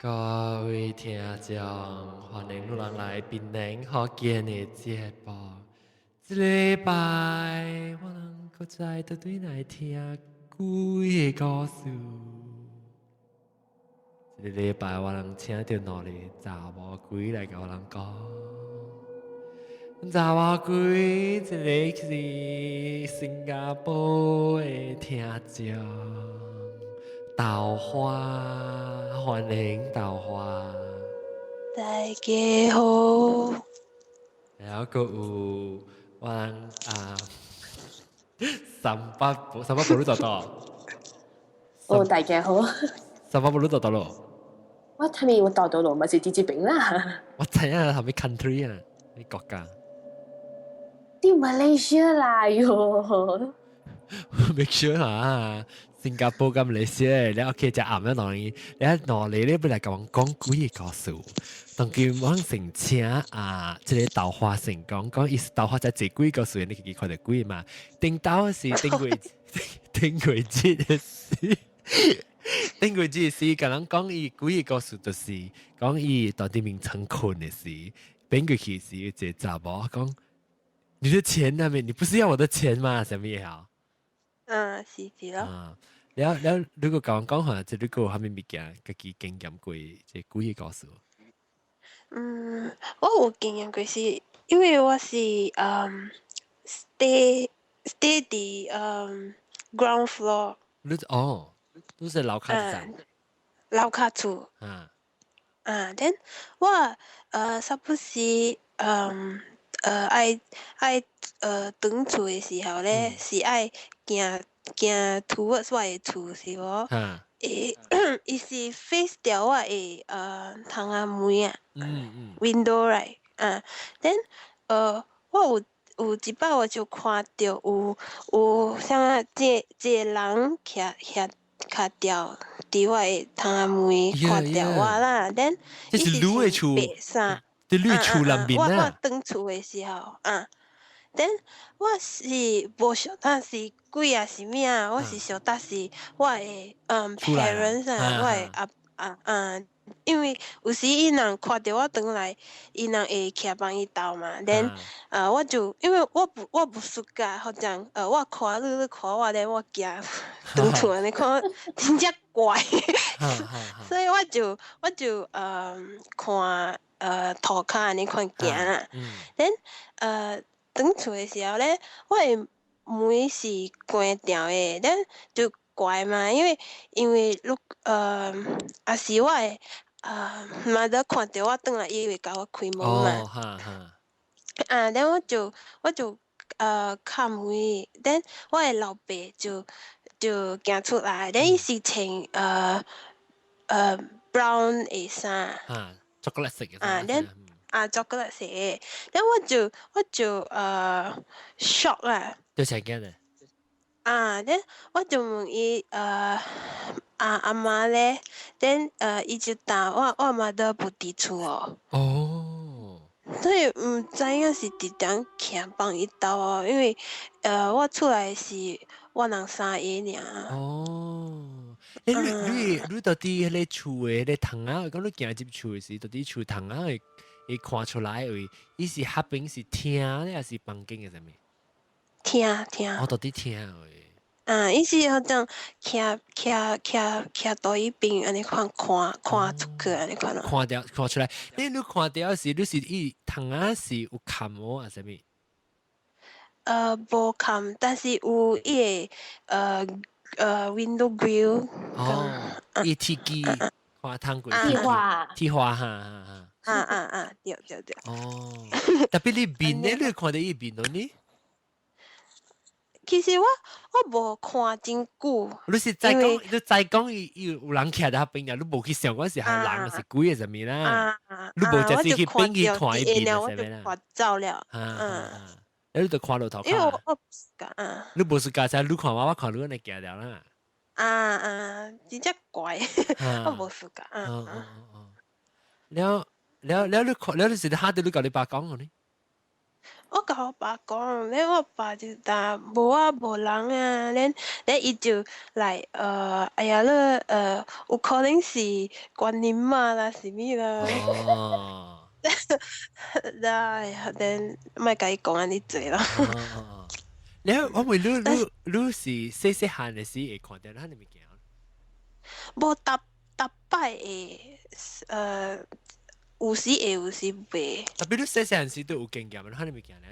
各位聽眾，歡迎你人來檳城福建的節目。這禮拜我人閣再倒轉來聽鬼的故事。這個禮拜我人請著兩个查某鬼來共我人講。查某鬼，一個是新加坡的聽眾。豆花，歡迎豆花。大家好。然後閣有我人啊，三八三八寶你佇佗？哦，大家好。三八寶你佇佗囉？我睇咪我佇佗囉，嘛是佇這邊啦。我知影啥物 country 啊？你國家？佇馬來西亞啦喲。 Make sure 啊！新加坡佮馬來西亞，你 OK 食暗咗兩，你兩個你欲來共阮講鬼的故事。當今我先請啊，這个豆花先講，講伊是豆花在坐鬼故事，你家己看著鬼嘛？頂晝是頂月頂月節的時，頂月節時，共人講伊鬼的故事，就是講伊佇佇眠床睏的時，變過去時，一个查某講：你的錢那邊，你不是要我的錢嗎？啥物好？嗯，是是囉。啊，了了，如果共阮講下，這你閣有啥物物件，家己經驗過這鬼的故事？嗯，我有經驗過是，因為我是stay 佇ground floor。你哦，你是樓跤層？樓跤厝。啊。啊，then 我suppose 愛愛轉厝的時候咧，是愛行行 towards 我的厝是無？會伊是 face 著我的窗仔門啊，window right 啊，then 我有有一擺我就看著有有啥物一一個人徛徛跤著佇我的窗仔門看著我啦，then 這是你的厝，白衫，佇你厝內面啊。我轉厝的時候啊，then 我是無想當是鬼抑是物啊，我是想當是我的parents 啊，我的阿啊啊，因為有時伊人看著我轉來，伊人會徛幫伊鬥嘛，then 我就因為我無 suka，好像我看你你看我咧，我驚轉厝按呢看真正怪，所以我就看塗跤按呢款行啦，then 轉厝的時候咧，我的門是關著的，then 就怪嘛，因為因為你抑是我的mother 看著我轉來，伊會共我開門嘛。啊，then 我就敲門，then 我的老爸就就行出來，then 伊是穿brown 的衫。啊，巧克力色的。啊，then 啊，巧克力色的，then 我就shock 啦。就成驚的。啊，then 我就問伊阿阿媽咧，then 伊就答我我媽都無佇厝哦。哦。所以毋知影是佇佗徛放伊兜哦，因為我厝內是我人三個爾。哦。欸，你你你到底彼个厝的彼个窗仔，講你行入厝的時，到底厝窗仔會會看出來位，伊是彼邊是廳咧，抑是房間的啥物？廳廳。哦，到底廳位。啊，伊是好像徛徛徛徛佗彼邊按呢款看看出去按呢款咯。看著看出來，你你看著時，你是伊窗仔是有崁無抑啥物？無崁，但是有伊个window grill。哦，伊鐵機看窗過鐵花，鐵花哈哈哈。啊啊啊！對對對。哦，特別你面咧，你看著伊面囉呢？其實我我無看真久。你是在講，你在講伊伊有人徛佇彼邊啊？你無去想講是係人是鬼的啥物啦？你無直接去邊去看伊面的啥物啦？看走了。嗯。你就看落塗跤。因為我我 suka 啊。你無 suka 才你看我，我看你按呢行著啦。啊啊，真正怪，我無 suka 啊。了了了，你看了你是哈佇你共你爸講呢？我共我爸講，then 我爸就答無啊，無人啊，then 伊就來哎呀你有可能是觀音媽啦，是物啦。啦，then 莫共伊講按呢濟啦。你我問你，你是細細漢的時會看著彼个物件？無逐逐擺會，有時會，有時袂。 Tapi 你細細漢時都有經驗，彼个物件呢？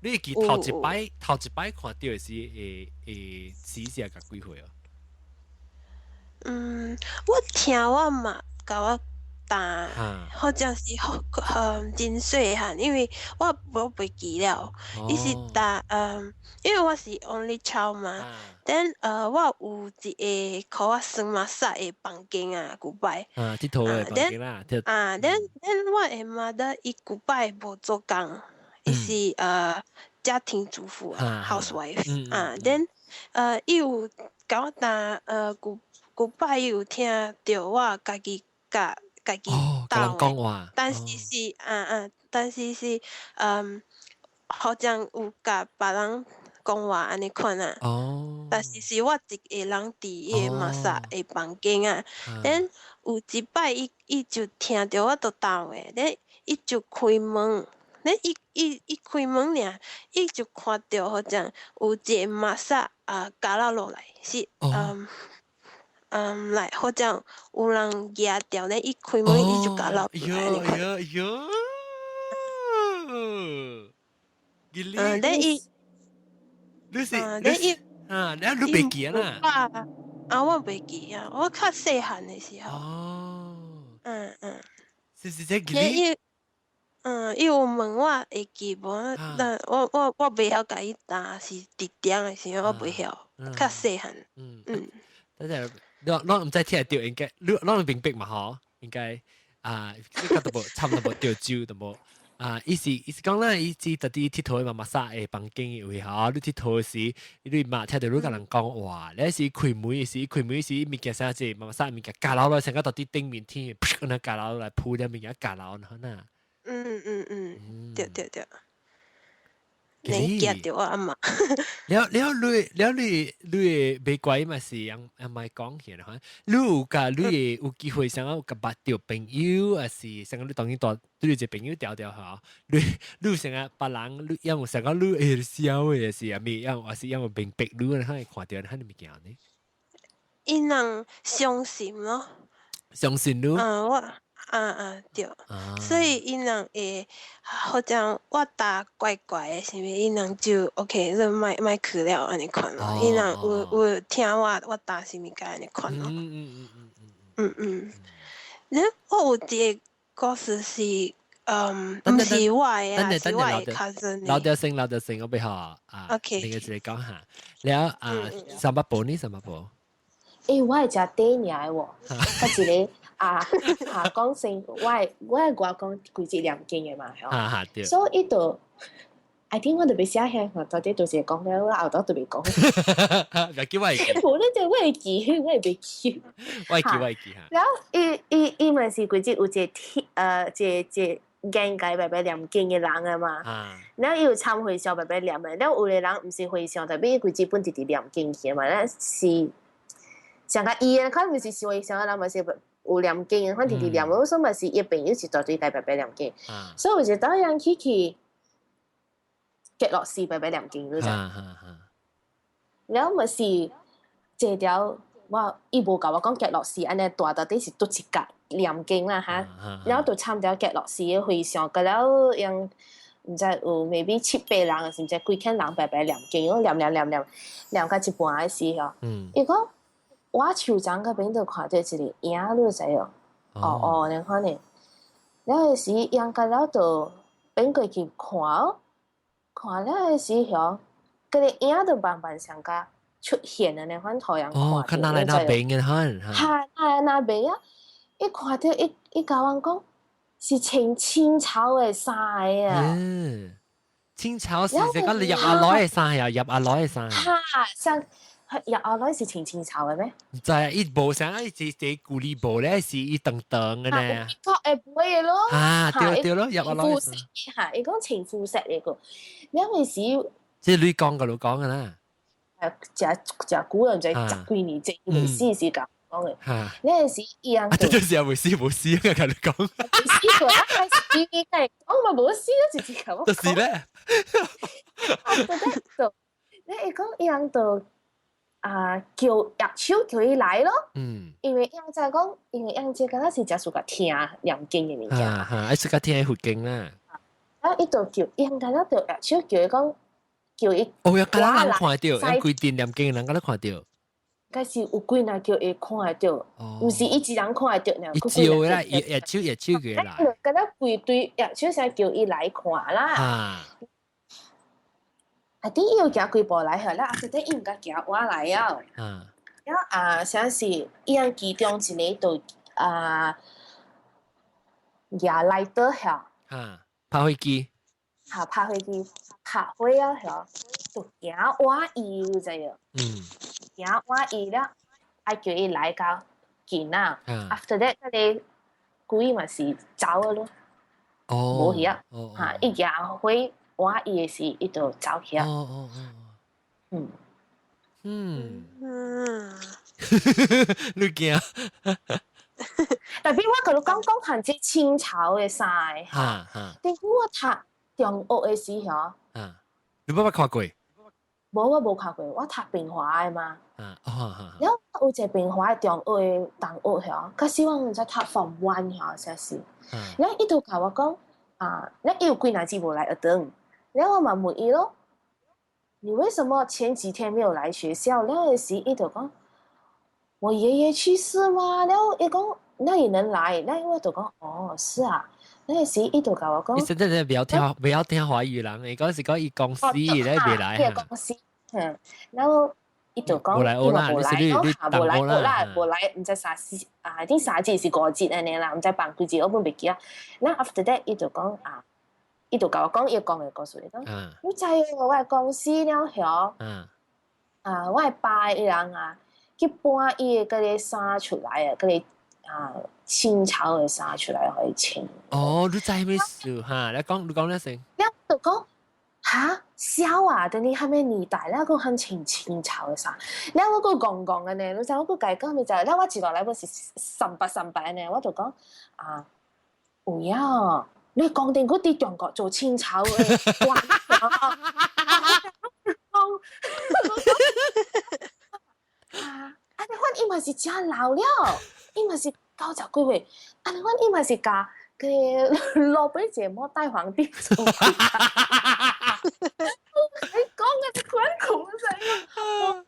你會記頭一擺看著的時會時是會幾歲啊？嗯，我聽我媽共我答，好像是好真細漢，因為我無袂記了。伊是答因為我是 only child 嘛，then 我有一個予我算馬殺的房間啊，舊擺。啊，佚佗的房間啦。啊，then 我的 mother 伊舊擺無做工，伊是家庭主婦啊，housewife 啊，then 伊有共我答舊擺伊有聽著我家己共家己鬥的，但是好像有共別人講話按呢款啊。但是是我一个人佇伊个馬殺的房間啊。then 有一擺伊就聽著我佇鬥的，then 伊就開門，then 伊開門爾，伊就看著好像有一个馬殺啊降落落來，是來好像有人蜈著咧，伊開門伊就降落來。喲喲喲！咧伊，你是咧伊啊，你袂記啦？啊，我袂記啊，我較細漢的時候。是這個？伊，伊有問我會記無？但我袂曉共伊答，是佇點的時候我袂曉，較細漢。等陣，你毋知聽著應該，你明白嘛？嗬，應該啊，這個都無差不多無著酒都無。啊，伊是講啦，伊是特佇佚佗的媽媽殺的房間位吼，你佚佗時，你嘛聽著你共人講話，你是開門時，開門時物件啥子，媽媽殺物件降落來，成個到佇頂面天，噗，按呢降落來鋪了物件降落來呐。嗯嗯嗯，對對對。你驚著我阿媽。了了，你你會袂怪嘛是用用莫講起來，你有共你會有機會想欲共捌著朋友，還是想講你當然帶對一個朋友調調吼，你有想講別人，你有想講你會痟的，是啥物，樣還是樣明白你可以看著彼个物件呢？𪜶人相信咯。相信你？嗯，我。啊啊對，所以𪜶人會好像我答怪怪的，是物𪜶人就 OK，你莫莫去了按呢款咯。𪜶人有聽我答啥物按呢款咯。嗯，我有一個故事是，毋是我的啊，是我的 cousin。老掉先，老掉先，我欲予啊， OK，另個一個講下。了啊，三八寶呢？三八寶。欸，我會食短命的喎，我一個。啊，下講先，我的外公規日念經的嘛，啊對。所以伊就，I think 我特別寫遐，到底就是講了，我後頭特別講。別記我會記。無你這我會記，我會袂記。我會記，我會記哈。然後伊嘛是規日有一個天，一個一個眼界白白念經的人啊嘛。然後伊有參和尚白白念的，然後有个人毋是和尚，但伊規日本直直念經去嘛，咱是像個伊的，可能毋是和尚的人嘛是。有念經，反正直直念，我說嘛是伊朋友是絕對共白白念經，所以有一當人去極樂寺白白念經，你知？然後嘛是這條我伊無共我講極樂寺按呢大到底是佗一角念經啦哈，然後就參條極樂寺的和尚，過了用毋知有 maybe 七八人，是毋知幾千人白白念經，我念念念念念到一半的時候，伊講。我樹叢嗰邊就看著一個影，你知無？哦哦，你看呢？了彼時影過了就變過去看，看了的時候，彼個影就慢慢上共出現的，那款圖樣。哦，看哪來哪邊的款。哈，哪來哪邊啊？伊看著伊共阮講是穿清朝的衫的啊。嗯，清朝是這個入阿來的衫呀，入阿來的衫。哈，像。葉阿來是穿清朝的咩？毋知啊，伊無啥，伊是是古里無咧，是伊長長的呢。確會背的咯。啊，對對咯，葉阿來。膚色嚇，伊講穿膚色那個，因為是。即係你講嘅，你講嘅啦。誒，誠誠久啊，毋知十幾年前未死時講講的。那陣時伊人。啊，這就是未死無死，我共你講。未死過，啊，死伊個講嘛無死，直接共我講。就是咧。啊，對對對，你伊講伊人就啊叫握手叫伊來咯。因為伊人知講，因為伊人這敢若是誠喜歡聽念經的物件。啊哈，愛喜歡聽佛經啦。啊，伊就叫伊人敢若就握手叫伊講。叫伊哦，有敢若人看著，有規定念經的人敢若看著。該是有幾若叫伊看會著，毋是伊一人看會著爾。伊招啦，伊握手握手叫伊來。敢若規堆握手先叫伊來看啦。啊！啊，頂伊有行幾步來予啦，啊，底伊毋敢行我來啊。啊！了啊，啥是伊人其中一個就啊，舉 lighter 遐。啊！拍火機。嚇，拍火機，拍火啊！遐，就行倚伊，你知無？行倚伊了，愛叫伊來較近啊。After that，彼個鬼嘛是走了咯。哦。無去啊。嚇！伊舉火倚伊的時，伊就走去啊。你驚？ Tapi 我共你講講番這清朝的衫的，但我讀中學的時候，啊，你捌捌看過？無，我無看過，我讀平華的嘛。了有一個平華的中學的同學遐，可是我毋知讀 Form One 遐，啥是。了伊就共我講，啊，了伊有幾若日無來學堂，了我嘛問伊咯，你為什麼前幾天沒有來學校？了的時伊就講，我爺爺去世嘛，了伊講那也能來，那我就講，哦，是啊。那時伊就共我講，伊真正袂曉聽華語人，伊講是講伊公司咧袂來。伊公司，嗯，然後伊就講，無來學啦，無來，你無來學啦，無來，毋知三四啊，頂三節是五節按呢啦，毋知放幾節，我本袂記啊。那 after that，伊就講啊，伊就共我講伊講的故事，伊講，你知影我的公司了曉，啊，我的爸的人啊，去搬伊的彼個衫出來啊，彼個啊清朝的衫出來予伊穿。哦，你知咩事哈？你講，你講咧先。了就講，哈，痟啊！等你啥物年代了，閣肯穿清朝的衫？了我閣戇戇的呢，你知我閣共伊講咪就，了我一落來我是三百三百呢，我就講啊，有影，你講定閣佇中國做清朝的官。講，啊，按呢款伊嘛是誠老了，伊嘛是九十幾歲，按呢款伊嘛是共個老輩一個末代皇帝做。你講嘅是款苦死，我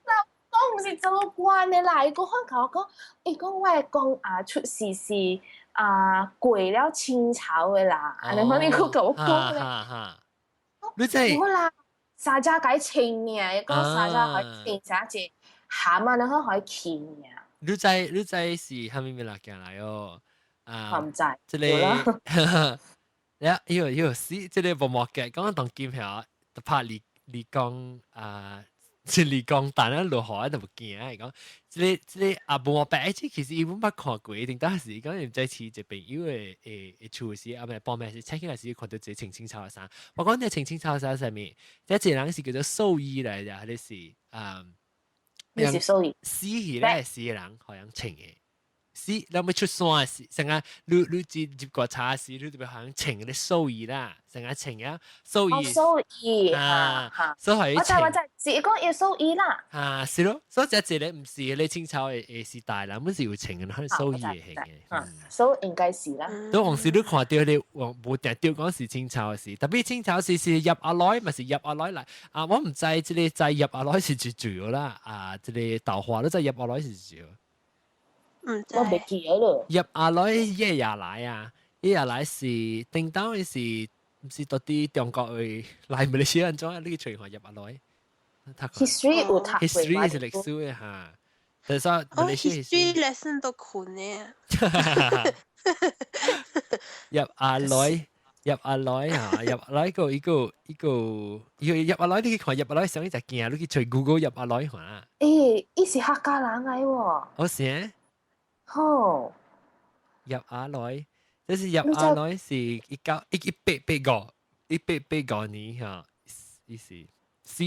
講毋是做官的啦，伊閣反共我講，伊講我的公阿出世是啊過了清朝的啦，按呢款你閣共我講咧。你真無啦，衫才共伊穿爾，伊講衫才予伊穿啥一鹹啊，然後予伊去爾。你知是啥物物件來哦？啊，毋知。這個，呀，伊個死，這個無毛嘅，講當今遐，就拍李李剛啊，是李剛彈啊落雨就無驚啊！伊講，這個啊無白這其實伊本捌看過，一定當時講伊毋知飼一朋友的厝時，啊毋報名時請起來時看到一個穿清朝的衫。我講這穿清朝的衫啥物？這一個人是叫做獸醫來的，還是啊？你是獸醫？死去咧死人好像穿的。死，咱欲出山時，成個你你入入棺材時，你就欲好像穿個壽衣啦，成個穿啊壽衣。壽衣啊，所以我知我知，是講伊壽衣啦。啊，是咯，所以這一個毋是咧清朝的時代啦，本是有穿的，可能壽衣的型的。嗯，所以應該是啦。都往時你看著你無定著講是清朝的時，特別清朝時是入阿來，嘛是入阿來來啊！我毋知這個在入阿來是一住啦，啊，這個豆花你知入阿來是一住。毋我袂記得了。入阿來葉亞來啊，葉亞來是頂當的是，毋是到底中國的來馬來西亞按怎啊？你去揣看葉阿來。 History 有讀過。 History 是歷史的哈。但是馬來西亞 History lesson 都困呢。入阿來，葉阿來啊，葉阿來個一個一個，葉阿來你去看葉阿來上一隻鏡，你去揣 Google 葉阿來看啊。欸，伊是客家人來喎。哦是？好。葉阿來，這是葉阿來是一九一一八八五1885年嚇，伊是是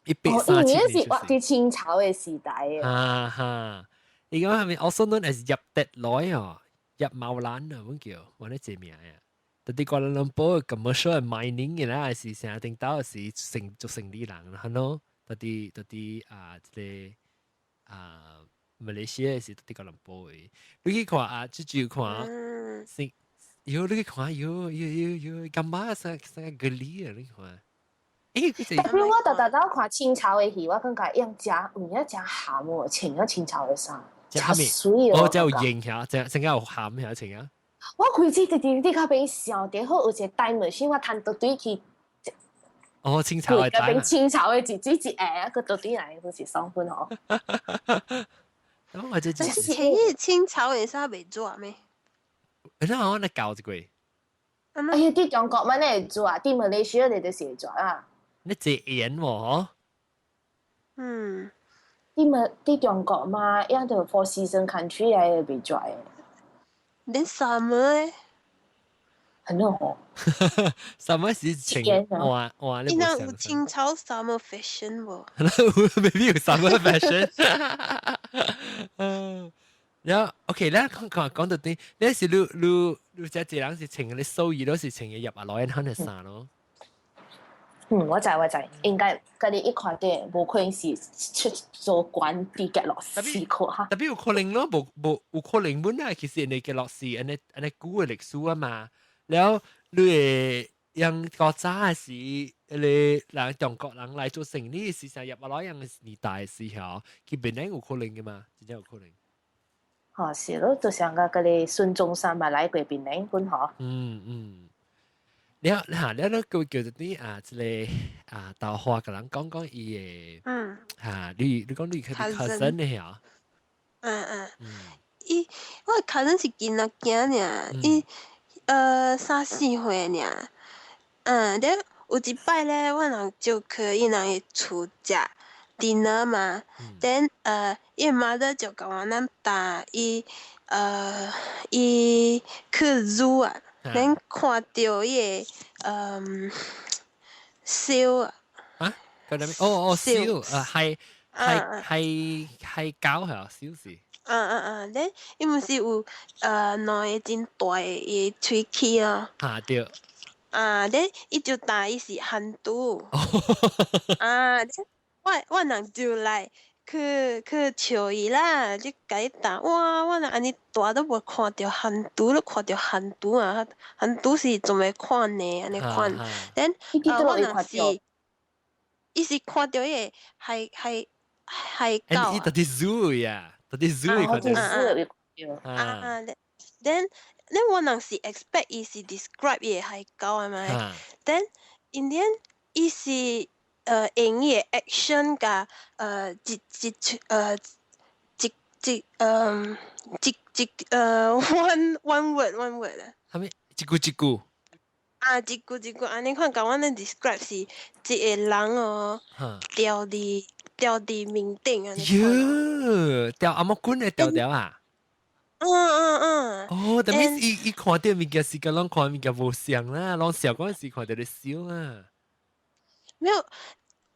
137年。是活佇清朝的時代嘅。哈哈，伊講係咪 also known as 葉德來哦，葉茂蘭啊，阮叫，我咧這名啊。特別哥倫倫坡 commercial mining 嘅啦，是成日頂到是成做生意人，係咯，特別特別啊，這個啊，馬來西亞是特別哥倫坡嘅。你去看啊，這就看，是，喲，你去看，喲喲喲喲，感覺啥啥個理啊？你看。欸，佢特別我特特走看清朝的戲，我感覺樣食有影誠鹹喎，穿咗清朝的衫，誠媠哦，真有型下，真真有鹹下穿啊！我開始直直伫較邊笑，底好有一個 time machine，我趁倒轉去。哦，清朝的 time。清朝的一一一下，閣倒轉來，不是雙分哦。咁我這但是前清朝的衫袂做咩？那我那搞一個。哎呀，佇中國嘛，你會做啊？佇馬來西亞你就是會做啊。你這演喎，嗬？嗯。佇中國嘛，樣就 Four Seasons Country 來袂做的。連 summer 咧？很好。 summer 是情哇哇，你那有清朝 summer fashion 無？maybe 有 summer fashion。嗯，然後 OK，咱講講講到底，你是你你你這一人是穿你素衣，都是穿嘅入啊來人的衫咯。嗯，我知我知，應該佮你一看到，無可能是出做官佇結落死看。特別有可能咯，無無有可能本來其實你結落是按呢按呢古的歷史啊嘛，然後你會用較早的時，你人中國人來做生意時，成入來樣年代的時候，佢本來有可能嘅嘛，真正有可能。哦，是咯，就像個嗰個孫中山嘛來過檳城本嗬。嗯嗯。你嚇，你那個叫做啲啊，這個啊，豆花共人講講伊的，嚇，你講你 cousin 的嚇？嗯嗯。伊我 cousin 是囡仔囝爾，伊三四歲爾。嗯，咧有一擺咧，我人就去伊人的厝食 dinner 嘛，then 伊 mother 就共我咱帶伊伊去 zoo 啊。咱看著伊個seal 啊。啊？個咩？哦哦，seal 啊，係係係係狗係啊，seal 是。嗯嗯嗯，咧伊毋是有兩個真大的伊喙齒啊。啊對。啊，咧伊就當伊是hantu。啊，我人就來去去笑伊啦，就共伊答哇，我若按呢大都無看著hantu，你看著hantu 啊？hantu 是怎麼款呢？按呢款，then 我若是，伊是看著伊個海海狗。伊佇佇 zoo 呀，佇佇 zoo 看著。啊，then 我若是 expect 伊是 describe 伊個海狗啊嘛，then in the end 伊是用伊個 action 共一一一一一一one one word one word 啊。啥物？一句一句。啊，一句一句按呢款共阮咧 describe 是一個人哦，吊佇面頂按呢款。喲，吊紅毛棍的吊吊啊！嗯嗯嗯。哦，但係伊伊看到物件是佮攏看物件無相啦，攏小嗰陣時看到咧笑啊。沒有，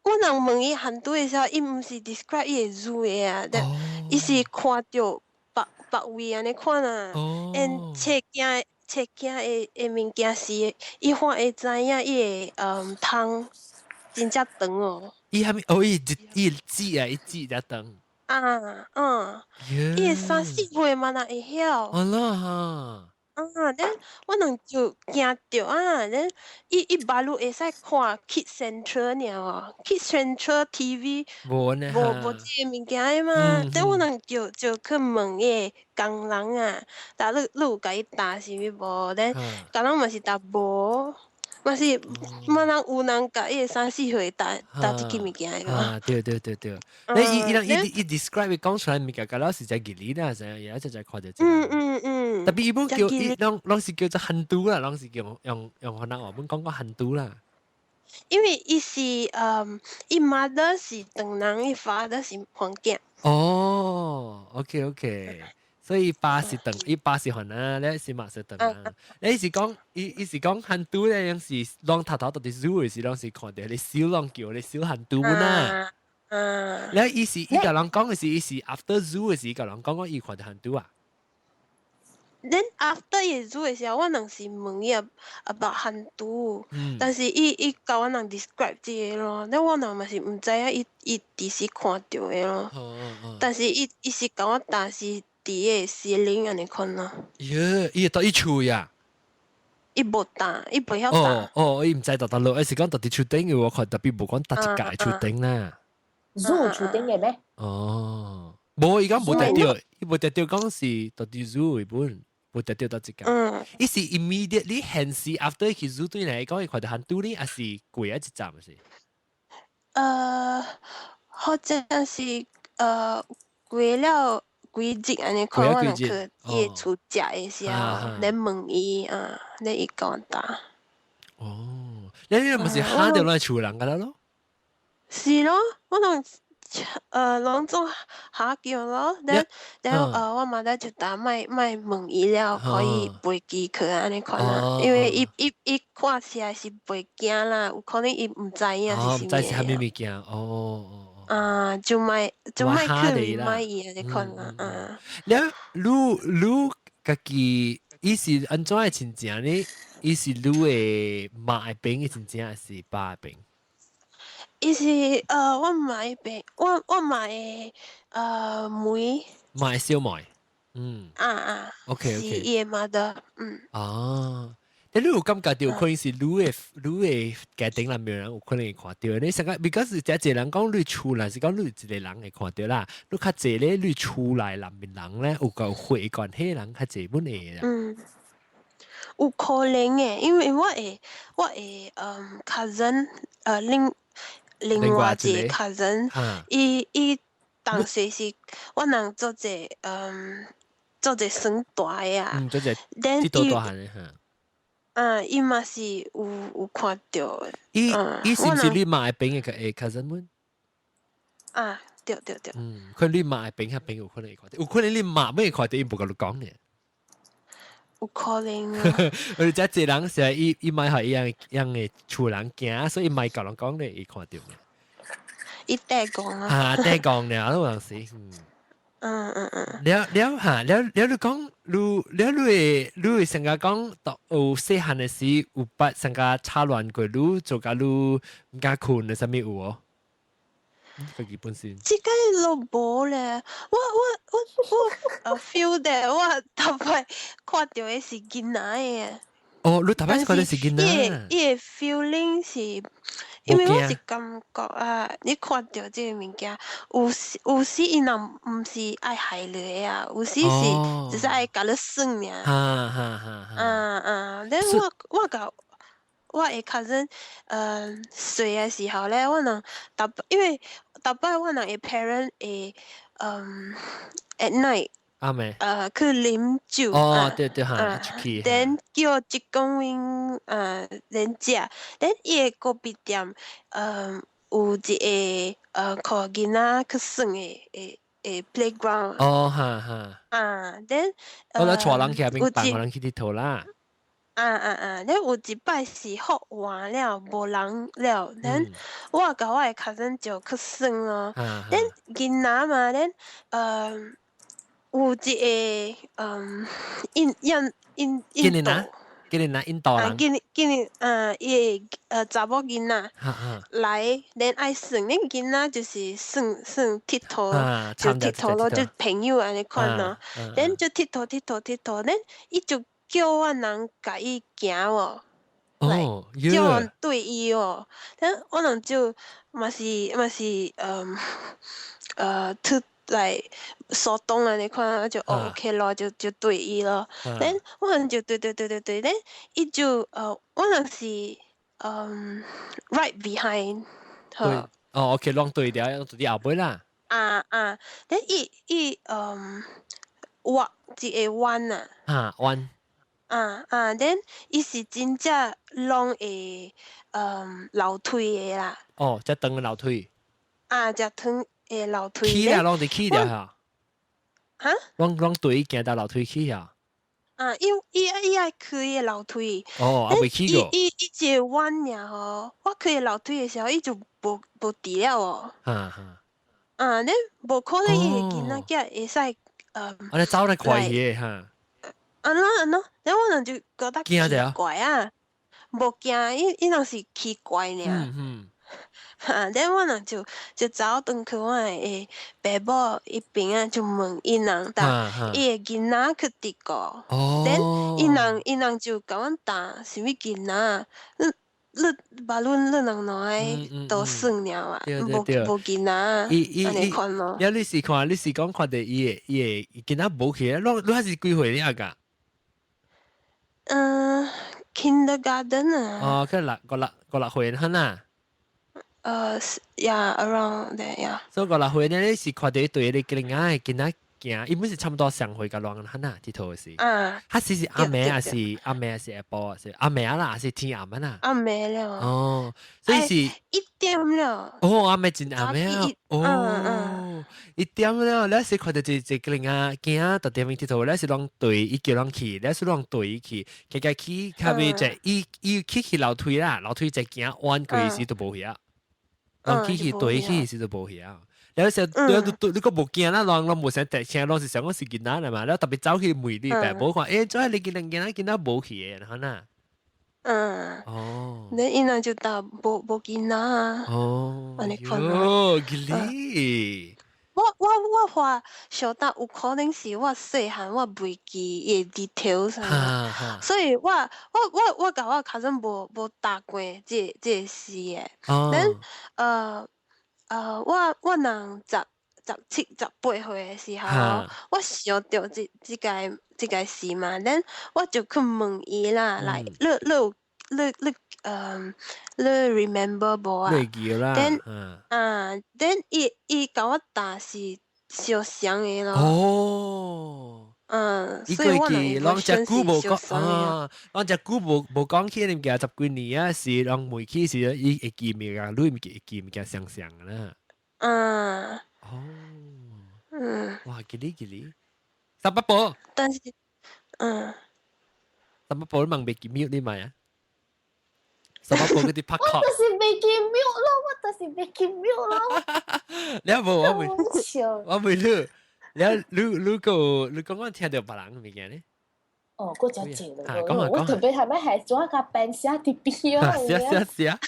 我人問伊hantu 的時候，伊毋是 describe 伊個 zoo 的啊，但伊是看著別別位按呢款啊。and 冊鏡冊鏡的的物件是，伊看會知影伊的窗真正長哦。伊啥物？哦，伊一伊指啊，伊指才長。啊，嗯，伊會三四歲嘛，若會曉。哦啦哈。啊，then 我人就驚著啊，then 伊伊馬路會使看 Kids Central 爾哦，Kids Central TV 無呢，無無這個物件的嘛，then 我人就就去問伊個工人啊，但你你有共伊答啥物無？then 工人嘛是答無，嘛是，嘛人有人共伊3、4歲擔擔這個物件的。啊，對對對對，你伊伊人伊伊 describe 伊講出來物件，甲了是只吉利啦，成日一只看到。特別伊本叫伊攏攏是叫做hantu 啦，攏是叫用用河南話本講個 hantu 啦。因為伊是伊 mother 是唐人，伊 father 是番囝。哦，OK OK，所以伊爸是唐，伊爸是番仔，你是媽是唐人。你是講伊伊是講 hantu 咧，樣是攏頭頭到佇 zoo 的時，攏是看到你小攏叫你小 hantu 啦。你伊是伊共人講的是，伊是 after zoo 的時，共人講講伊看到 hantu 啊。 Then after 伊 zoo 的時候，我人是問伊 about hantu，但是伊伊共我人 describe 這個咯，then 我人嘛是毋知影伊伊佇時看著的咯。但是伊伊是共我答是佇個 ceiling 按呢款咯。耶，伊會到伊厝呀？伊無答，伊袂曉答。哦哦，伊毋知佇佗落，伊是講佇佇厝頂嘅，我看特別無講佗一間厝頂啦。 zoo 厝頂嘅咩？哦，無，伊講無特著，伊無特著講是佇佇 zoo 的本。無特著佗一間。伊是 immediately 現時 after 去 zoo 對來講，伊看到 hantu 呢，還是過一站是？好像是過了幾日按呢款，我人去伊厝食的時候，咧問伊啊，咧伊共我答。哦，你你毋是嚇著咱厝人㗎啦咯？是咯，我攏攏總嚇叫咯，then then 我媽仔就答莫莫問伊了，可以飛機去按呢款啊，因為伊伊伊看起來是袂驚啦，有可能伊毋知影是毋知是啥物物件，哦哦哦。啊，就莫就莫去買伊按呢款啦，啊。了，你你家己伊是按怎的親情呢？伊是你的媽的邊的親情，還是爸的邊？伊是我媽的邊，我我媽的妹。媽的小妹，嗯。啊啊。 OK。是伊的 mother，嗯。哦，但你有感覺到可能是你的你的家庭內面人有可能會看到，你成個，because 這濟人講你厝內是講你一個人會看到啦，你較濟咧，你厝內內面人咧有個血關係人較濟本會啦。嗯，有可能的，因為我的cousin 另另外一個 cousin，伊伊當時是我人做者做者耍大的啊，嗯，做者佚佗大漢的哈。啊，伊嘛是有有看著。伊伊是毋是你媽的邊的 cousin 們？啊，對對對。嗯，可能你媽的邊遐邊有可能會看著，有可能你媽會看著，伊無共你講呢。有可能啊。我哋這濟人是伊伊莫予伊樣樣的厝人驚，所以伊莫共人講咧，伊看著。伊綴講啊。啊，綴講了，都有時。嗯。了了哈，了了你講，你了你會你會成日講，有細漢的時有捌成個吵亂過，你做甲你毋敢睏的啥物有無？家己本身。這個都無咧，我我我我feel that 我頭擺看著的是囡仔的。哦，你頭擺看著是囡仔。伊的伊的 feeling 是，因為我是感覺啊，你看著這個物件，有時有時伊若毋是愛害你的啊，有時是只是愛共你耍爾。哈哈哈！啊啊，then 我我共我的 cousin，細的時候咧，我人逐因為逐擺我人的 parent 會，at night，啱未？去啉酒。哦，對對哈，出去。 then 叫職工員，then 食，then 伊的咖啡店，有一個，予囡仔去耍的的的 playground。哦，哈哈。啊，then，我咧帶人去遐邊，放人去佚佗啦。啊啊啊！咧有一擺是復活了，無人了，then 我共我的 cousin 就去耍咯。then 囡仔嘛，then 有一個印印印印度，今年印度人，今今年伊個查某囡仔來，then 愛耍，恁囡仔就是耍耍佚佗，就佚佗咯，就朋友按呢款咯。then 就佚佗佚佗佚佗，then 伊就叫我人共伊行哦，叫我對伊哦，但我人就嘛是嘛是去來騷動按呢款，就 OK 咯，就就對伊咯。then 我人就對對對對對，then 伊就我人是 right behind。對，哦，OK，攏對掉，攏對後尾啦。啊啊，then 伊伊畫一個彎啊。啊，彎。啊啊，then 伊是真正攏會樓梯的啦。哦，這長的樓梯。啊，這長的樓梯。起啦，攏佇起了哈。哈？攏攏對行到樓梯去啊。啊，伊伊伊愛去個樓梯。哦，啊未去過。伊伊一個彎爾吼，我去樓梯的時候，伊就無無佇了哦。哈哈。啊，你無可能伊個囡仔囝會使我哋走得快些哈。按怎按怎，然後我人就覺得奇怪啊，無驚，伊伊若是奇怪爾。哈，然後我人就就走轉去我的爸母彼邊啊，就問伊人，但伊的囡仔去佇個。哦。伊人伊人就共阮答啥物囡仔，你你無論你人兩个都算爾嘛，無無囡仔，按呢款咯。呀，你是看你是講看著伊的伊的囡仔無去，你你還是幾歲爾個？嗯，kindergarten 啊。哦，佢六個六個六歲哈呐。Yeah，around there，yeah。所以五六歲呢，你是看著對你囡仔囡仔行，伊本是差不多上歲甲亂哈呐，這套是。啊。他是是暗暝還是暗暝還是下晡？是暗暝啦，還是天暗啊？暗暝了。哦，所以是一點了。哦，暗暝真暗暝啊！哦，一點了，你是看著一一個囡仔行到店面佚佗，你是攏對伊叫人去，你是攏對伊去，加加去，較尾就伊伊去去樓梯啦，樓梯再行彎過時都無去啊。攏去去對去時都無去啊。了時對對你閣無驚啦，攏攏無想特聽，攏是想講是囡仔啦嘛。了特別走去問你爸母看，欸，做啥你囡仔囡仔囡仔無去的，哈呐？嗯。哦。你伊人就答無無囡仔啊。哦。按呢款。喲，吉利。我我我話小得有可能是我細漢我袂記伊的 details 啊，所以我我我我共我 cousin 無無答過這這個事的。then 我我人十十七十八歲的時候，我想著這這個這個事嘛，then 我就去問伊啦，來，你你有你你你 remember 無啊？你記啦。 then 啊，then 伊伊共我答是相像的咯。哦。嗯，所以我記，攏隻久無講啊，攏隻久無無講起物件十幾年啊，是攏問起時，伊會記物件，你毋記會記物件相像啦。嗯。哦。嗯。哇，吉利吉利，十八寶。但是，嗯。十八寶你問袂記 mute 你咪啊？十八寶嗰啲拍我就是袂記 mute 咯，我就是袂記 mute 咯。你無我未，我未你，你你你個你剛剛聽到別人物件呢？哦，嗰隻正咯，我特別係咩係做一個病寫佇邊啊？是啊是啊是啊。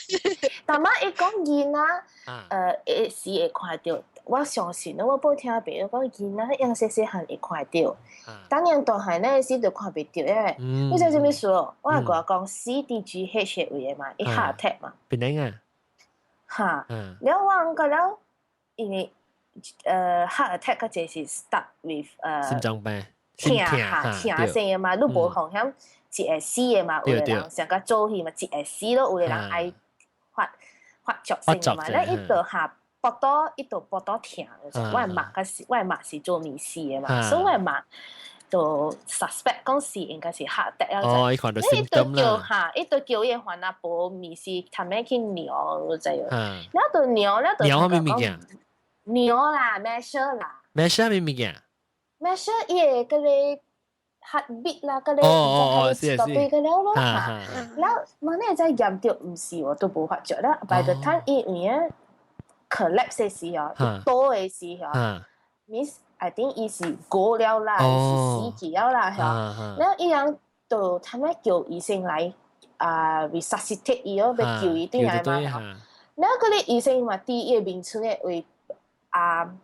但媽伊講囡仔，會時會看著，我相信我報聽別人講囡仔樣細細漢會看著，當年大漢那時就看袂著誒。你知啥物事？我係共我講 C D G H 的位的嘛，伊 heart attack 嘛。邊個啊？哈，了我覺了，因為heart attack 較濟是 start with 心臟病。疼哈疼聲的嘛，你無風險一會死的嘛，有的人上較早去嘛，一會死咯，有的人愛發發作性的嘛，咱伊就哈腹肚伊就腹肚疼，我的媽較是我的媽是做醫師的嘛，所以我的媽就 suspect 講是應該是 heart attack 哦，伊看著伊就叫哈，伊就叫伊的番仔婆醫師他們去量，你知無？了就量了就量啥物物件？量啦，measure 啦。 measure 啥物物件？ measure 伊的嗰個 heartbeat 啦，嗰個哦哦哦，是是，對個了咯嚇。了，問你再驗著毋是喎，都無發覺了。by the time 伊有影 collapse 的時候，倒的時候，means I think 伊是過了啦，是死去了啦，嚇。了伊樣就他們叫醫生來啊 resuscitate 伊哦，欲救伊轉來嘛。了嗰個醫生嘛，佇伊的面床的位啊。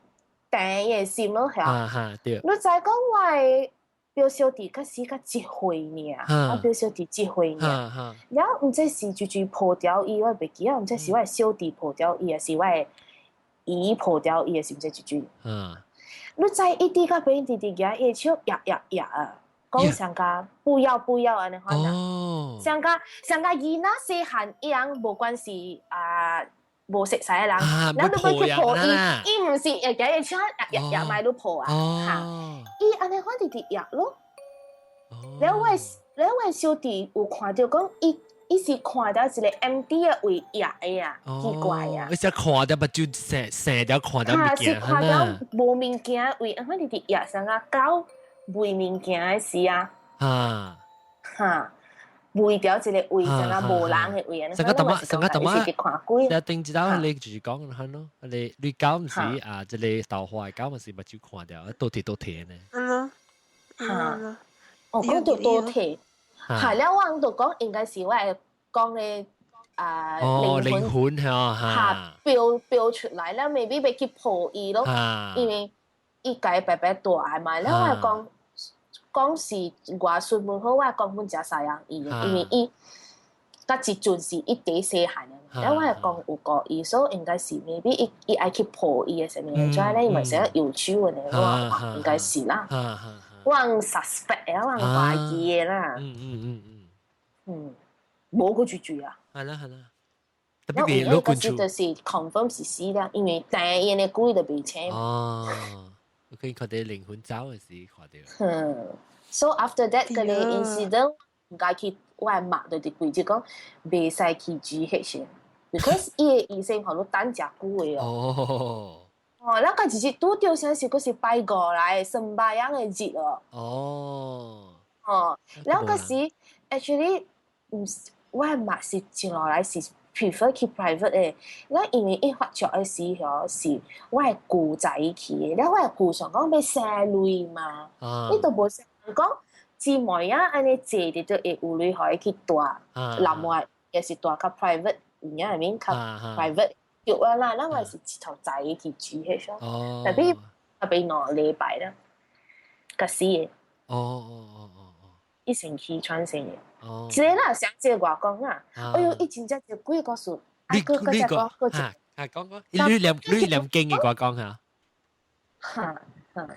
病伊的心咯，嚇。對。你知講我的表小弟較死較一歲爾，我表小弟一歲爾。了毋知是舅舅抱牢伊，我袂記啊，毋知是我的小弟抱牢伊，還是我的姨抱牢伊，還是毋知舅舅。你知伊佇到邊佇佇舉伊的手搖搖搖啊！講上家不要不要按呢款啊。哦。上家上家囡仔細漢伊人無關是啊無熟似的人，然後你欲去抱伊，伊毋是會共伊搶掖掖莫你抱啊，哈，伊按呢款直直掖咯。然後我的小弟有看著講，伊伊是看著一个 empty 的位掖的啊，奇怪啊！伊是看著目睭生生著看著物件，是看著無物件位，按呢直直掖啥個狗餵物件的時啊，哈，圍著一个位，啥個無人的位啊，啥個淡仔，啥個淡仔，是看鬼。你頂一道你就是講係咯，你你狗毋是啊，這个豆花的狗嘛是目睭看著，倒提倒提呢。嗯，哈。哦，講著倒提，係了，我就講應該是我會講的啊靈魂嚇，嚇標標出來了，maybe 欲去抱伊咯，因為伊家白白大愛嘛，了我講講是外孫本好，我講本誠西人伊，因為伊佮一陣是一直細漢的嘛，了我會講有顧伊，所以應該是 maybe 伊伊愛去抱伊的啥物，所以咧伊嘛是搖手的呢，我應該是啦。我 suspect 啊，我懷疑的啦。無個住住啊。係啦係啦。特別有個是就是 confirm 是死啦，因為第一的鬼就袂清。哦，我可以看著靈魂走的時看著。嗯，so after that 個 incident，毋敢去我的媽就佇規則講，袂使去 GH，because 伊个醫生予你等誠久的哦。哦。哦，咱個一日拄著啥是，閣是拜五來聖拜陽的日哦。哦。哦，然後嗰時 actually 毋是，我嘛是接落來是 prefer 去 private 的。咱因為伊發作的時候是我的姑仔去的，了我的姑想講欲省鐳嘛，你都無想講姊妹仔按呢坐佇就會有鐳予伊去蹛，南外也是蹛較 private，有影係免較 private。叫啊啦，咱我是一頭仔去煮彼種，特別特別2禮拜啦，較死的。一星期傳承的。一个啦，上這個外公啦，哎喲，伊真正一幾個故事，你你個啊啊講講，你念你念經的外公嚇。哈哈，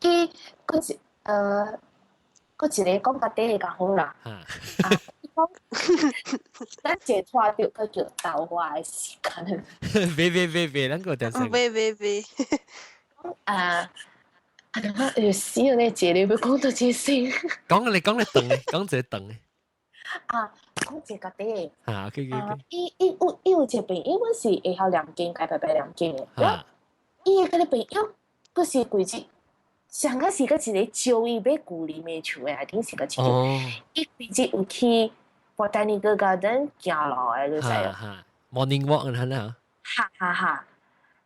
伊閣一閣一个講較短的較好啦。啊，講咱一個拖著閣叫豆花的時間。別別別別，咱個電視。別別別。啊！啊！我死啊！你這裡欲講到這先。講你講你長的，講一個長的。啊，講一個短的。啊，OK。伊伊有伊有一個朋友，阮是會曉念經，該白白念經的。伊的彼個朋友，閣是規日，上個是閣一個招伊買舊梨梅樹的，還定是閣一個。伊規日有去 Botanical Garden 行路的，你知無？ Morning walk 按呢啊。哈哈哈！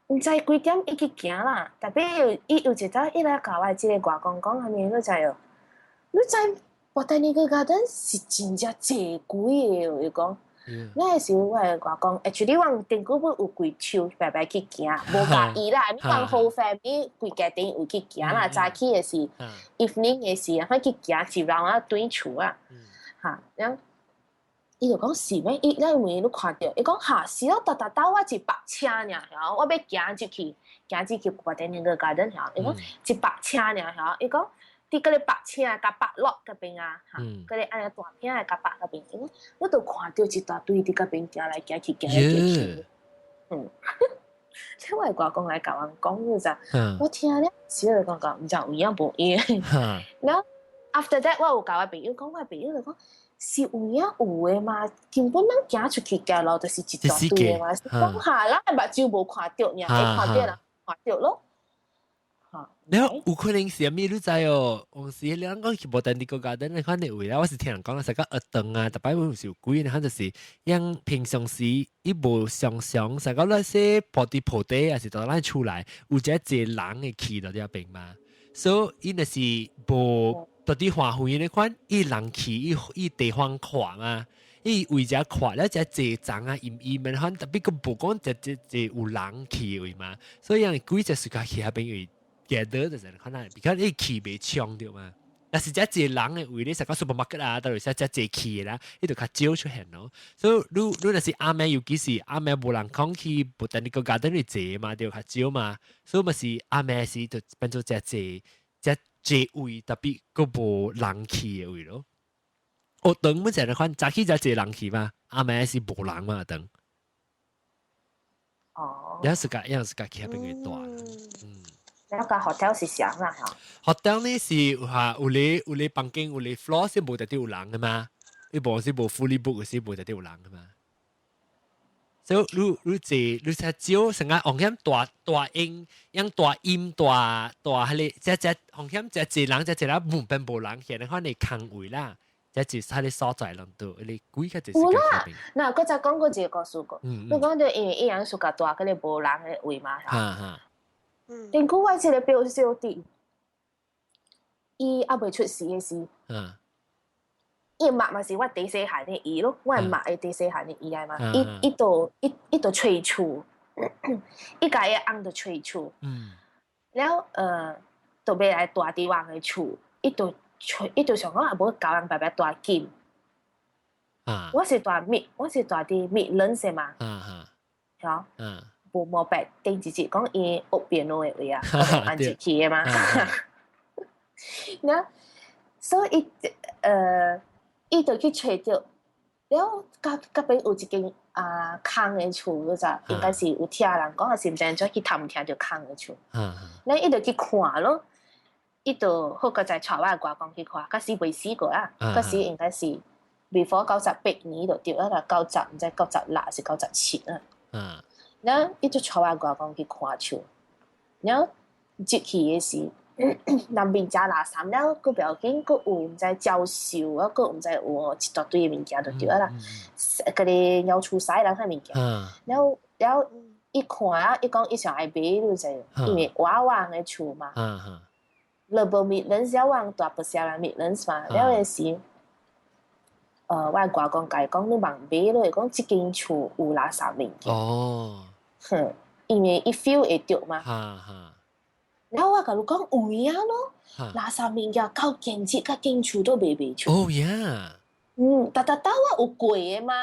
毋知幾點伊去行啦，特別有伊有一早伊來共我這个外公講啥物，你知無？你知 Botanical Garden 是真正濟鬼的，伊講。那個時候我的外公，actually 我頂久本有規手白白去行，無共伊啦，你講 whole family 規家庭有去行啦，早起的是 evening 的時，反去行一 round 啊，轉厝啊，哈，然後伊就講是咩？伊咱問伊你看著，伊講哈是咯，逐逐兜我一百車爾，我欲行入去，行入去 Botanical Garden 曉，伊講一百車爾曉，伊講佇彼个白車共白落彼邊啊，哈，彼个按呢大片的共白彼邊，伊講我都看著一大堆佇彼邊行來行去，行來行去，嗯，這我的外公來共阮講，你知？我聽了，時就感覺毋知有影無影。然後 after that，我有共我朋友講，我朋友就講是有影有的嘛，根本咱行出去行路就是一大堆的嘛，講下咱目睭無看著，爾會看著人看著咯。你有可能是啥物你知哦？有時你講去 Botanical Garden，你看你位啦，我是聽人講啦，成個學堂啊，逐擺有時有鬼，你看就是樣平常時伊無常常，成個那些破地破地，還是到咱厝內有一個人會去到這邊嘛，所以伊若是無到底花園那款，伊人去伊伊地方看嘛，伊為遮看了遮濟層啊，陰陰的款，特別閣無講這這這有人去位嘛，所以人鬼隻是較去遐邊位。gather 就是可能，比較你氣袂衝著嘛。若是遮濟人的位，你成個 supermarket 啊，到時遮濟氣的啦，伊就較少出現咯。所以你你若是暗暝，尤其是暗暝無人講去，Botanical Garden 去坐嘛，就較少嘛。所以嘛是暗暝時就變做遮濟，遮濟位，特別閣無人去的位咯。學堂本成日看早起才濟人去嘛，暗暝是無人嘛堂。哦。有時間有時間去彼邊會大。嗯。那個 hotel 是啥啦？ hotel 呢是嚇有咧房間有咧 floor 是無特別有人的嘛，伊無是無 fully book 是無特別有人的嘛。所以你坐你較少成個風險大大音，用大音大大彼個，這這風險這濟人這濟人無變無人，現在看你空位啦，這是彼個所在攏都，你鬼較濟時間。有啦，嗱，嗰就講過一個故事過，你講到因為伊人暑假大嗰個無人的位嘛，哈哈。頂久我這個表小弟，伊猶未出世的時，伊媽嘛是我第細漢的伊咯，我媽的第細漢的伊來嘛，伊伊就伊伊就揣厝，伊共伊翁就揣厝，了就欲來蹛佇阮的厝，伊就揣，伊就想講啊，無共人白白蹛緊。我是蹛佇 Midlands 嘛，嚇，無無白頂一節講伊學變路的位啊，按入去的嘛。了，所以伊就去揣著，了，佮佮邊有一間啊空的厝，嗰隻應該是有聽人講，還是毋知按怎去探聽著空的厝。了，伊就去看咯，伊就好閣再帶我的外公去看，嗰時未死過啊，嗰時應該是 before 98年就對啊啦，九十毋知96還是97啊。了，伊就帶我外公去看厝，了入去的時，內面誠垃圾了，閣不要緊，閣有毋知教授啊，閣毋知有一大堆的物件就對啊啦，嗰個鳥厝屎人彼物件。了了，伊看啊，伊講伊想愛買，就是因為娃娃的厝嘛。你無 Midlands 了，我蹛不少人 Midlands 嘛，了的時，我外公共伊講，你茫買落，講這間厝有垃圾物件。哼，因為伊 feel 會著嘛。然後我共你講有影咯，垃圾物件到今日佮間厝都賣袂出。 Oh yeah！嗯，逐逐兜我有過的嘛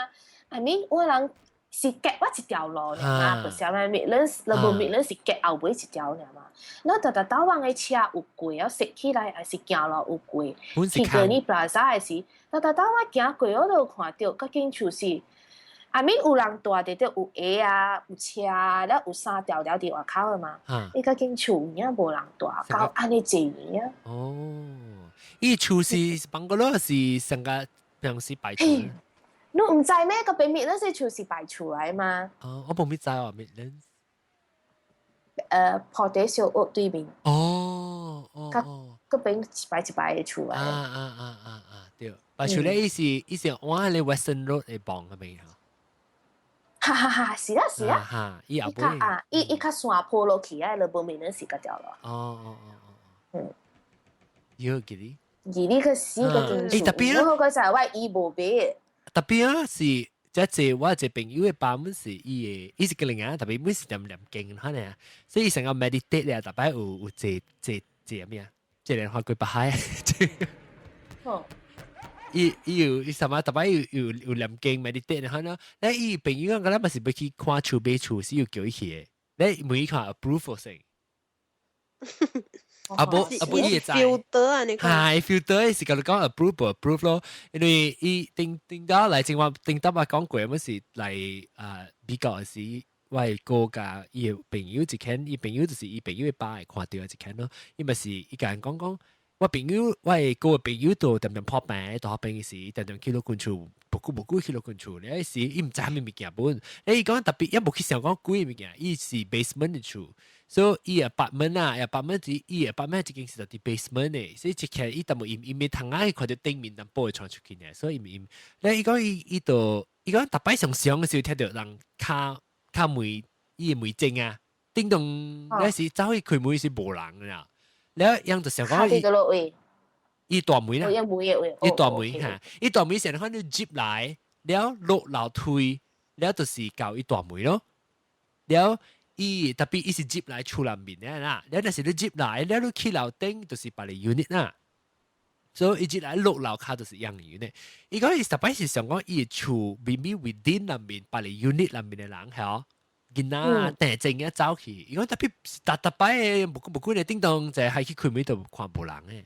，I mean 我人是隔我一條路爾嘛，不是咩 Midlands，你無 Midlands 是隔後尾一條爾嘛。然後逐逐兜阮的車有過，啊駛起來還是行路有過，去過你 Plaza 的時，逐逐兜我行過，我都有看著，佮間厝是。I mean 有人蹛佇佇有鞋啊，有車啊，了有衫條條佇外口的嘛。伊佮間厝有影無人蹛，到按呢濟年啊。哦，伊厝是 bungalow 是成個平時擺厝。你毋知咩？個邊面那些厝是擺厝來嘛？哦，我無咪知哦，面。破地小屋對面。哦哦哦。嗰邊一排一排的厝來。啊啊啊啊啊！對，擺厝咧，伊是伊是往彼個 Western Road 的傍嗰邊。哈哈哈，是啊是啊。哈，伊後尾。啊，伊較山坡落去啊，就無面那是嗰條路。哦哦哦哦。有記得。而你個死個間厝，特別我嗰陣我伊無買。特別啊，是這這我一個朋友的爸本是伊的，伊是個人啊，特別本是念念經可能，所以伊成個 meditate 咧，特別有有這這這咩啊？這連花幾百海。哦。伊伊有伊什麼特別有有有念經 meditate 可能，咧伊朋友講咱嘛是欲去看厝買厝，是有叫伊去的，咧問伊看 approve 先。啊無啊無伊會知。 filter 啊，你看。係 filter 是共你講 approve 無 approve 咯，因為伊頂頂到來正話頂到我講過，乜是來啊美國時，我的哥佮伊的朋友一間，伊朋友就是伊朋友的爸會看著一間咯，伊嘛是伊共人講講，我朋友我的哥的朋友都恬恬破病，大學病時，恬恬去老君厝，無久無久去老君厝，咧時伊毋知啥物物件本，咧伊講特別，伊無去想講幾物件，伊是 basement 的厝。所以伊 apartment 啊，apartment 是伊 apartment 一間是佇 basement 的，所以一起伊淡薄陰陰的窗仔看著頂面淡薄會傳出去呢，所以伊陰。咧伊講伊伊就伊講逐擺上上的時候聽著人敲敲門，伊的門鐘啊，叮咚，咧時走去開門是無人啦，了樣就想講伊伊大門啦，伊大門哈，伊大門先看你入來，了落樓梯，了就是到伊大門咯，了。伊特別伊是入來厝內面的啦，了若是你入來，了你去樓頂就是別個 unit 啦，所以伊入來落樓跤就是樣 unit。伊講伊特別是想講伊的厝明明 within 內面別個 unit 內面的人係囡仔定靜一走去，伊講特別特特擺嘅，無無幾個叮當就係去開門就看無人嘅，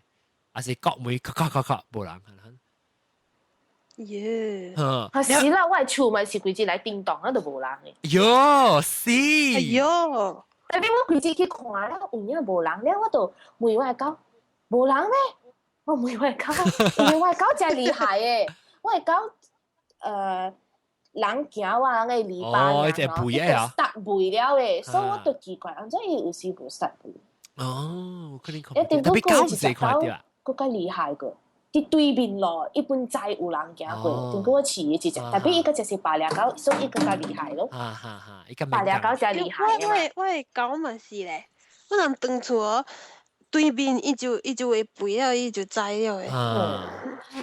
還是國門咔咔咔咔無人。耶！啊是啦，我的厝嘛是規日來叮當，啊都無人嘅。喲，是。哎喲！特別我規日去看了，有影無人了，我就問我的狗，無人咩？我問我的狗，因為我的狗真厲害嘅，我的狗人行我人的尾巴，哦，隻背啊，殺背了嘅，所以我就奇怪，按怎伊有時無殺背？哦，可能一定特別狗唔是看到啊，閣較厲害個。佇對面路，伊本知有人行過，經過我飼的一隻，特別伊個就是白掠狗，所以伊更加厲害咯。哈哈哈，伊個白掠狗真厲害。我的狗嘛是咧，我人轉厝哦，對面伊就會吠了，伊就知了的。有時啊，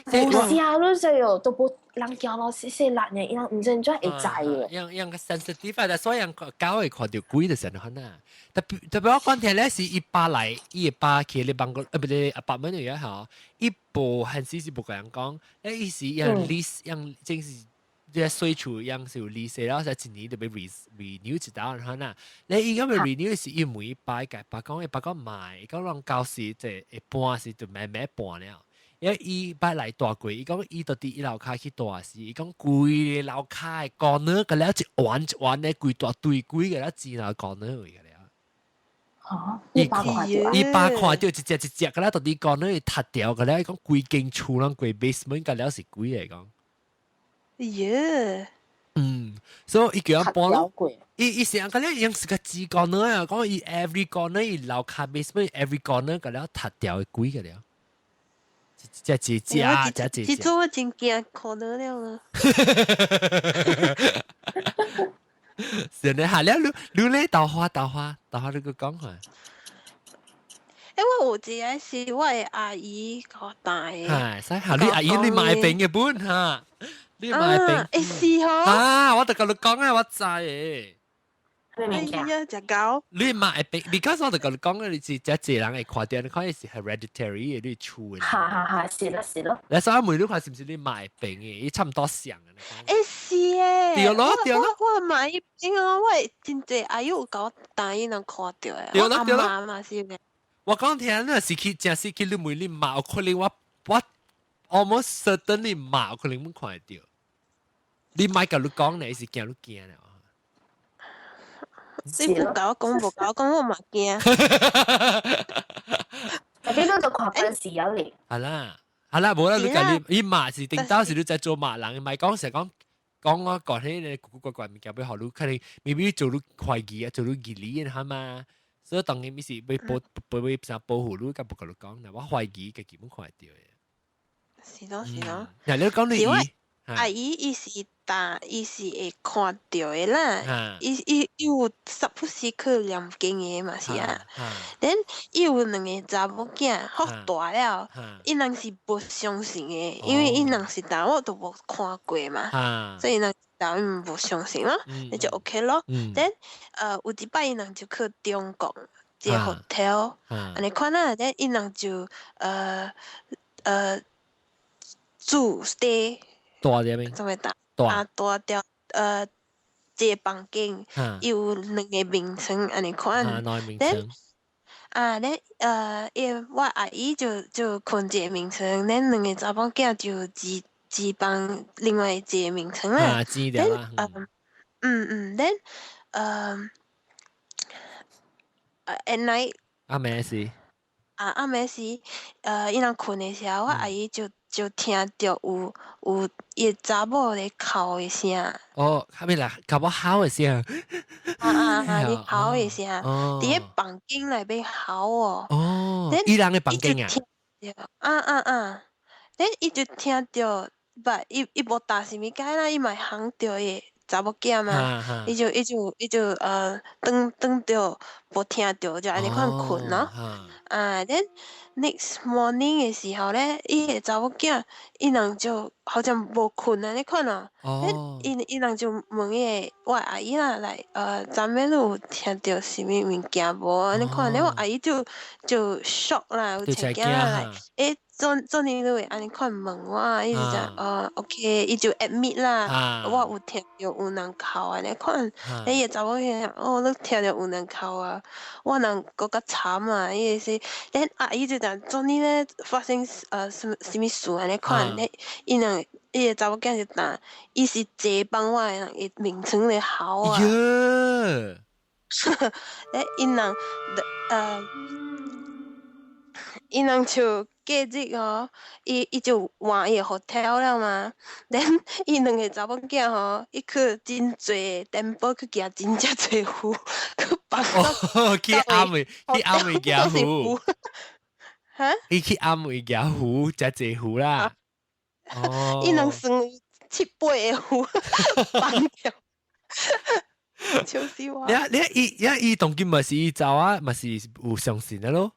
你知哦，都無人行路細細力呢，伊人毋知怎會知的。樣樣個 sensitive 啊，所以樣狗會看到鬼的時候呢。特別特別我講聽咧是伊爸來，伊爸去你辦公，不對，apartment 嚟嘅嚇，伊無還是是無共人講，咧伊是樣 lease 樣正是。即係稅厝樣是有 lease，然後一年就欲 renew 一道，然後呢，你伊咁嘅 renew 是伊每擺共爸講，伊爸講買，講攏到時即一半時就慢慢半了。因為伊捌來蹛過，伊講伊到佇伊樓跤去蹛時，伊講規個樓跤的 corner 個了一彎一彎的規大堆鬼個了錢來 corner 位個了。嚇！伊爸看著，伊爸看著一隻一隻個了，到佇 corner 伊踢掉個了，伊講規間厝攏規 basement 個了是鬼來講。耶！所以伊叫人搬咯。伊伊成個了樣是個字 corner 啊，講伊 every corner 伊樓跤 basement every corner 個了踢掉的鬼個了。只只只只只只做我真驚 corner 了啊！是呢，下了你你咧桃花桃花桃花，你閣講下。欸，我有一個是我的阿姨共我帶的。係，使下你阿姨你買餅嘅本哈，你買餅。欸是吼。啊，我就共你講啊，我知的。哎呀，食狗。你買餅，because 我就共你講，你是這濟人會看著，你看伊是 hereditary 的，你厝的。哈哈哈，是咯是咯。你所以問你看是毋是你買餅的？伊差毋多像的。欸是欸。對咯對咯。我買餅哦，我真濟阿姨有共我帶，伊人看著的。對咯對咯。我阿媽嘛是的。我講聽，你是去真是去你問你媽，有可能我 almost certain 你媽有可能會看會著。你莫共你講呢，是驚你驚了。你無共我講，無共我講，我嘛驚。特別你就看本事啊你。係啦，係啦，無啦，你共你伊媽是頂到時你在做媽人，莫講成講講我講彼個古古怪怪物件，欲予你可能 maybe 做你懷疑啊，做你疑慮啊嘛。所以當然是欲保保欲啥保護你，佮無共你講，我懷疑家己本看會著的。是咯是咯。嗱，你講你姨，阿姨伊是呾，伊是會看著的啦。伊伊伊有時不時去念經的嘛是啊。Then 伊有兩个查某囝，較大了，伊人是無相信的，因為伊人是查某都無看過嘛，所以伊人查某無相信咯，那就 OK 咯。Then 有一擺伊人就去中國一个 hotel，按呢款啊，then 伊人就住 stay。蹛佇邊？怎麼打？蹛啊，蹛著一个房間，伊有兩个眠床按呢款。兩个眠床。啊，咧伊我阿姨就睏一个眠床，恁兩个查某囝就一一房另外一个眠床啦。啊，知了啦。嗯嗯，then at night。暗暝時。啊，暗暝時，伊人睏的時候，我阿姨就聽著有伊查某咧哭的聲。哦，啥物啦？查某哭的聲。啊啊啊！咧哭的聲，佇个房間內面哭哦。哦。伊人的房間啊。啊啊啊！then 伊就聽著，but 伊伊無答啥物解啦，伊嘛會烘著伊查某囝嘛，伊就當當著無聽著，就按呢款睏咯。啊，then next morning 嘅時候咧，伊個查某囝，伊人就好像無睏啊，你看啊，伊伊人就問伊個我阿姨啦，來，昨暝你有聽著啥物物件無？你看，咧我阿姨就 shock 啦，有一驚啦，欸，做呢你會按呢款問我，伊就講，哦，OK，伊就 admit 啦，我有聽著有人哭按呢款，伊個查某囝，哦，你聽著有人哭啊，我人閣較慘啊，伊是，then 阿姨就講，做呢咧發生啥物事按呢款，咧伊人伊個查某囝就講，伊是坐幫我的人伊眠床咧嚎啊，咧伊人，伊人就隔日哦，伊就換伊個 hotel 了嘛。then 伊兩個查某囝吼，伊去真濟 temple 去行真正濟符，去放到去暗暝行符。哈？伊去暗暝行符，食濟符啦。哦。伊人算七八個符，放掉。笑死我！你你伊伊伊當今嘛是伊走啊，嘛是有相信的咯。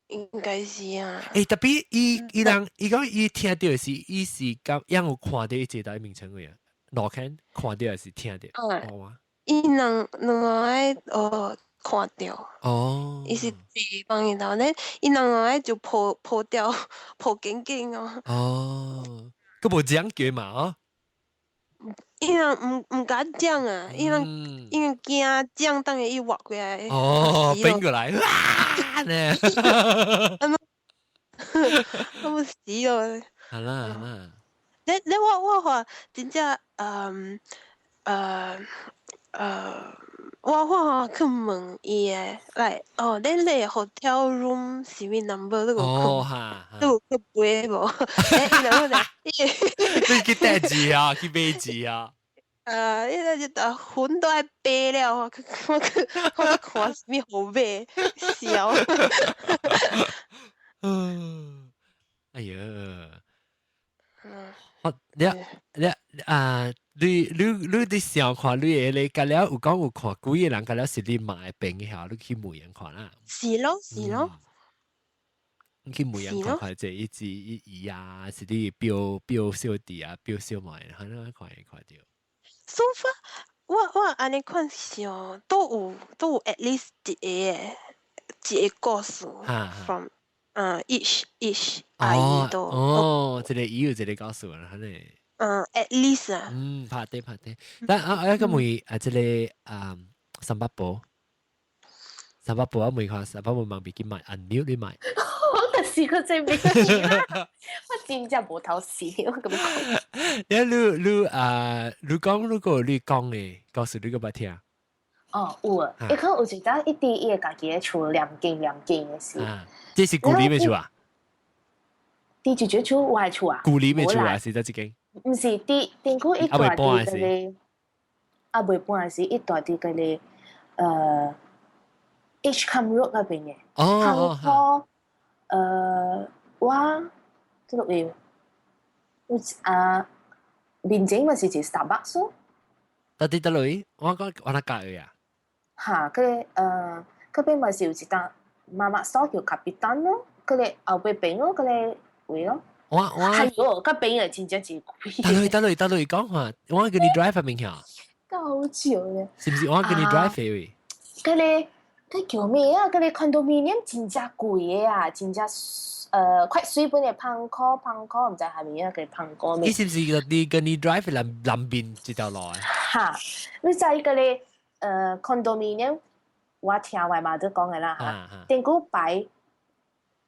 應該是啊。欸，tapi 伊伊人伊講伊聽著是伊是講，樣有看著伊坐佇眠床位啊，路看看著還是聽著？哦。伊兩兩個愛哦看著。哦。伊是坐房裡頭咧，伊兩個愛就抱抱掉抱緊緊哦。哦，閣無講過嘛？哦。伊人毋敢講啊，伊人伊人驚講，等下伊活過來。哦，變過來，哇呢！我無死咯。好啦好啦。你我話真正我話去問伊的，來哦，恁個 hotel room 啥物 number 你有去？你有去買無？伊人講，你去帶字啊，去買字啊？啊！伊個就打魂都愛白了，我去我去我去看啥物好買，笑。嗯，哎呀，我你你啊，你你想看你的你甲了有講有看幾個人甲了是你媽的朋友，你去問人看啦。是咯是咯。你去問人看看，這一支一姨啊，是你表表小弟啊，表小妹，可能看會看著。 So far，我按呢看想都有 at least 一個故事 from each 阿姨都哦，這個伊有這個故事啦，可能。嗯，at least 啊。嗯，拍對拍對。但啊，一個問啊，這個啊，三八寶，三八寶我問看，三八寶問別去買，unmute 你買。我就是個這邊啦，我真正無頭絲，我咁講。你你啊，你講如果你講的，故事你閣捌聽？哦，有啊，伊可能有一當伊佇伊的家己的厝念經念經的時。啊，這是舊年的厝啊？佇舅舅厝，我的厝啊？舊年的厝啊，是佗一間？毋是，佇頂久伊住佇嗰個，啊未搬時，伊住佇嗰個Edgecumbe Road 嗰邊的。哦。哦。我這個位，有啊，面前嘛是一個 Starbucks 咯。到底佗落？我講我哪教啊？哈，嗰個嗰邊嘛是有一檔 mamak stall 叫 Kapitan 咯，嗰個後壁邊咯，嗰個位咯。我我係喲，嗰邊啊真正是貴。佗落佗落佗落講話，我叫你 drive 面曉。夠笑咧。是毋是我叫你 drive 位？嗰個嗰叫咩啊？嗰個 condominium 真正貴的啊，真正快水本的 Pangkor Pangkor，毋知係咪啊？個 Pangkor 咩？伊是毋是你跟你 drive 南南邊這條路啊？哈，你知嗰個condominium，我聽我媽都講的啦嚇，頂久擺。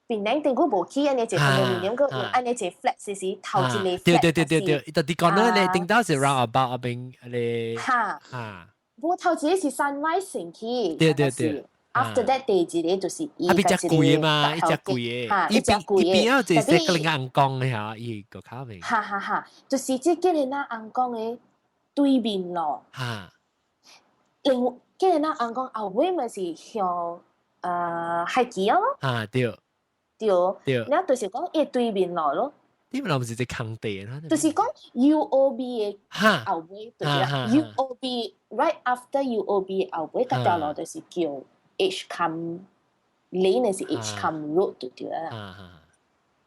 檳城頂久無起按呢一個 condominium，閣有按呢一個 flat 是是頭一個 flat。對對對對對，伊就講咧，你頂到是 roundabout 嗰邊咧。哈。哈。無頭一個是 Sunrise 先起。對對對。 After that 第二個就是伊。啊，比較貴的嘛，一隻貴的。哈，一隻貴的。伊邊仔就是個另尪公的嚇，伊個卡名。哈哈哈，就是這個那尪公的對面咯。哈。另這個那尪公後尾咪是向海墘咯。啊對。對。對。然後就是講伊對面路咯。對面路毋是一空地啊？就是講 UOB 的後尾，就是 UOB right after UOB 後尾，嗰條路就是叫 Edgecumbe Lane 是 Edgecumbe Road 對對啦。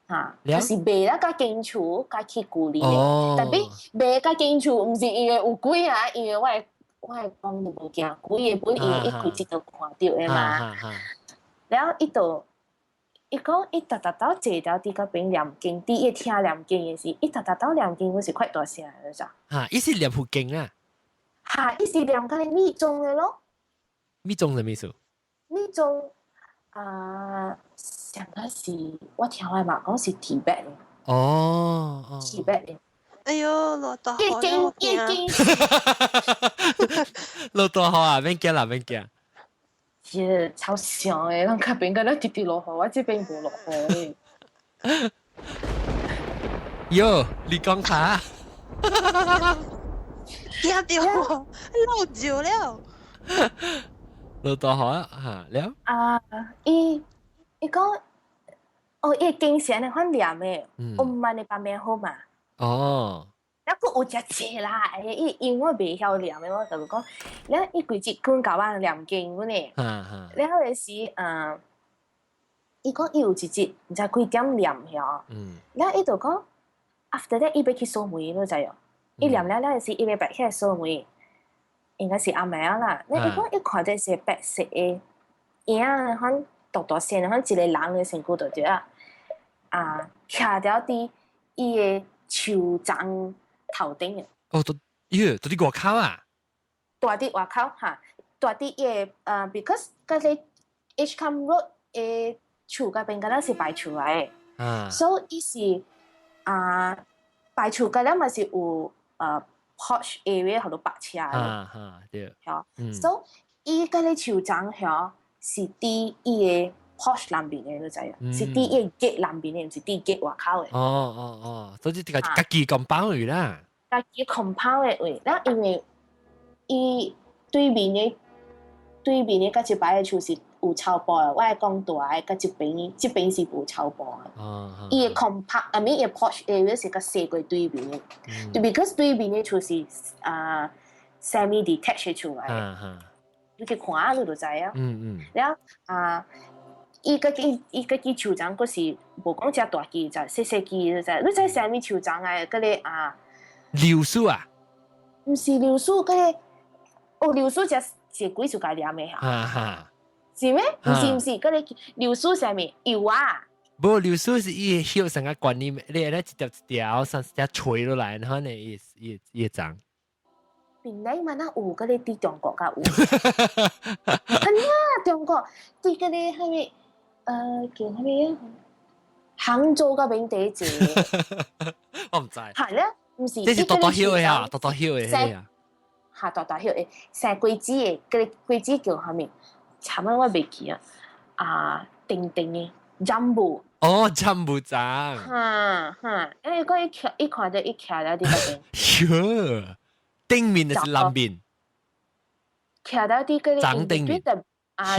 嚇，就是袂啦，較近厝，較去舊里的。特別袂較近厝，毋是因為有鬼啊，因為我的講就無驚鬼的本，因為伊規日都看著的嘛。了伊就伊講伊逐逐晝坐了佇嗰邊念經，佇伊聽念經的時，伊逐逐晝念經，阮是快大聲的咋。嚇，伊是念佛經啊？嚇，伊是念個密宗的咯。密宗啥物意思？密宗啊，上個是我聽我媽講是 Tibet 的。Tibet 的。哎喲，落大雨。已經已經。落大雨啊！免驚啦，免驚。耶，超像的，咱較邊個咧直直落雨，我這邊無落雨的。喲，你講下。驚著我，落少了。落大雨啊！嚇了。啊，伊講，哦，伊經是按呢款念的，唵嘛呢叭咪吽嘛。了閣有誠濟啦，伊因為我袂曉念的，我就講，了伊規日困教我念經阮呢。了彼時，伊講伊有一日毋知幾點念曉。了伊就講，after that 伊欲去掃門，你知無？伊念了了時，伊欲白起來掃門，應該是暗暝仔啦。了伊講伊看著是白色的影，款大大線，款一個人的身軀就對啊，啊，徛著佇伊的樹叢頭頂的。哦，都，咦，佇佇外口啊？蹛佇外口哈，蹛佇伊个because 嗰個 Edgecumbe Road 的厝嗰邊敢若是排厝來的，所以伊是啊排厝嗰了嘛是有porch area 予你泊車的。啊哈，對。嚇，所以伊嗰個樹叢遐是佇伊個 porch 內面的，你知無？是佇伊個 gate 內面的，毋是佇 gate 外口的。哦哦哦，所以這個家己 compound 位啦。家己 compound 的位，了因為伊對面的佮一排的厝是有草埔的，我愛講大的，佮這邊這邊是無草埔的。伊的 compound，啊咪伊的 porch area 是較細過對面的，對，because 對面的厝是啊 semi detached 的厝來的。你去看啊，你就知啊。了啊，伊家己樹叢閣是無講誠大支，就細細支，你知？你知啥物樹叢來？嗰個啊？柳樹啊？毋是柳樹，嗰個哦，柳樹才是鬼樹家念的哈。是咩？毋是毋是，嗰個柳樹啥物？油啊？無柳樹是伊葉上個觀念，你咧一條一條，上一垂落來，然後呢，伊伊伊長。檳榔嘛，那有嗰個佇中國較有。係啊，中國佇嗰個啥物？叫啥物啊？杭州嗰邊第一個。我毋知。係咧，毋是。這是大大葉的啊，大大葉的彼啊。嚇，大大葉的，生果子的，嗰個果子叫啥物？慘啊，我袂記啊。啊，長長的 jambu。哦，jambu 欉。哈哈，因為講伊徛，伊看著伊徛了佇嗰邊。喲，頂面的是南面。徛了佇嗰個長頂面。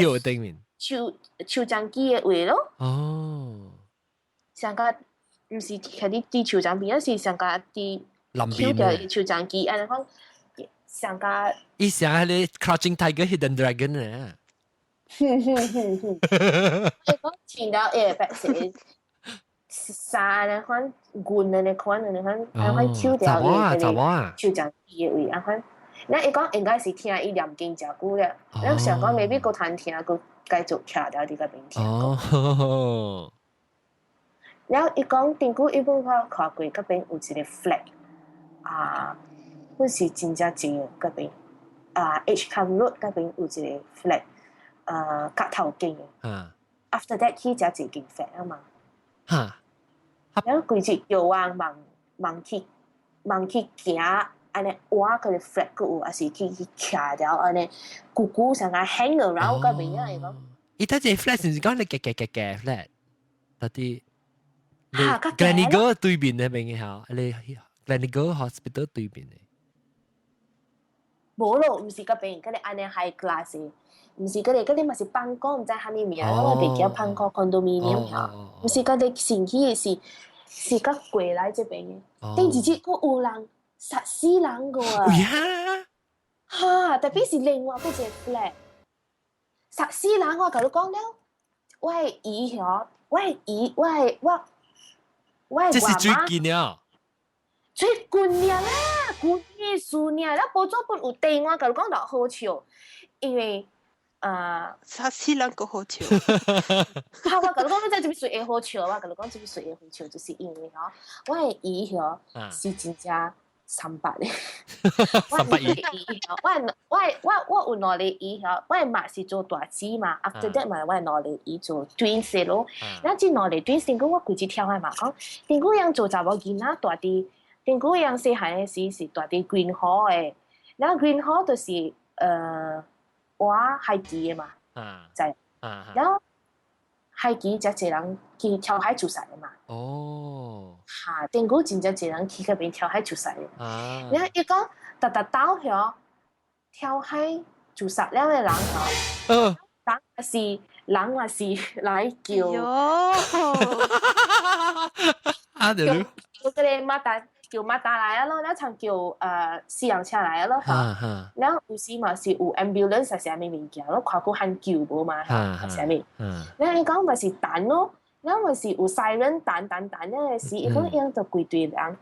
葉頂面。樹樹叢機的位咯。上個毋是徛佇佇樹叢邊，而是上個佇南邊的樹叢機，按呢講上個。伊像彼個 Crouching Tiger Hidden Dragon 啊。哼哼哼哼，伊講穿了伊白色衫呢款，銀的呢款，呢款，按款抽掉伊個樹叢機的位，按款。那伊講應該是聽伊念經誠久了，咱想講 maybe 閣通聽，閣繼續徛了佇嗰邊聽。然後伊講頂久伊本我看過嗰邊有一個 flat，啊，本是真正濟嗰邊，啊，Edgecumbe Road 嗰邊有一個 flat，啊，角頭間的。After that 起才一間 flat 啊嘛。然後規日叫我望望去望去行，按呢挖嗰個 flat 閣有，還是去徛了按呢，久久上個 hang around 嗰邊啊，伊講。伊睇這 flat 是毋是講你夾夾夾夾 flat？到底？嚇，較 Gleneagles 對面那邊的吼，你 Gleneagles Hospital 對面的。無咯，毋是嗰邊，嗰個按呢 high class 的，毋是嗰個，嗰個嘛是放工，毋知啥物名，我袂記得放工 condominium 吼，毋是嗰個新起的是是較過來這邊的。頂一日閣有人殺死人個啊！哈，特別是另外嗰一個 flat，殺死人我共你講了，我的姨嗬，我的姨，我的我我的這是最外媽近了。最近啦，舊年事爾，咱報紙本有電話，共你講到好笑，因為啊，啥死人閣好笑。哈，我共你講，你知這邊會好笑，我共你講這邊會好笑，就是因為嗬，我的姨嗬是真正三八的，三八姨，我我我我有兩个姨嗬，我的媽是做大姊嘛，after that 嘛，我的兩个姨做 twins 咯，咱這兩个 twins，頂久我規日聽我媽講，頂久樣做查某囡仔蹛佇。頂久樣細漢的時是蹛佇 Green Hall 的，然後 Green Hall 就是我海基的嘛，在，然後海基遮濟人去跳海自殺的嘛。哈，頂久真正濟人去嗰邊跳海自殺的。然後伊講，逐逐兜遐跳海自殺了的人吼，人也是人也是來叫。啊，對。叫嗰個馬達。叫馬達來啊咯，了像叫私人車來啊咯，了有時嘛是有 ambulance 係啥物物件咯，看過喊救無嘛，係啥物？了伊講嘛是等咯，了嘛是有 siren 等等等了個時，伊講伊就規堆人，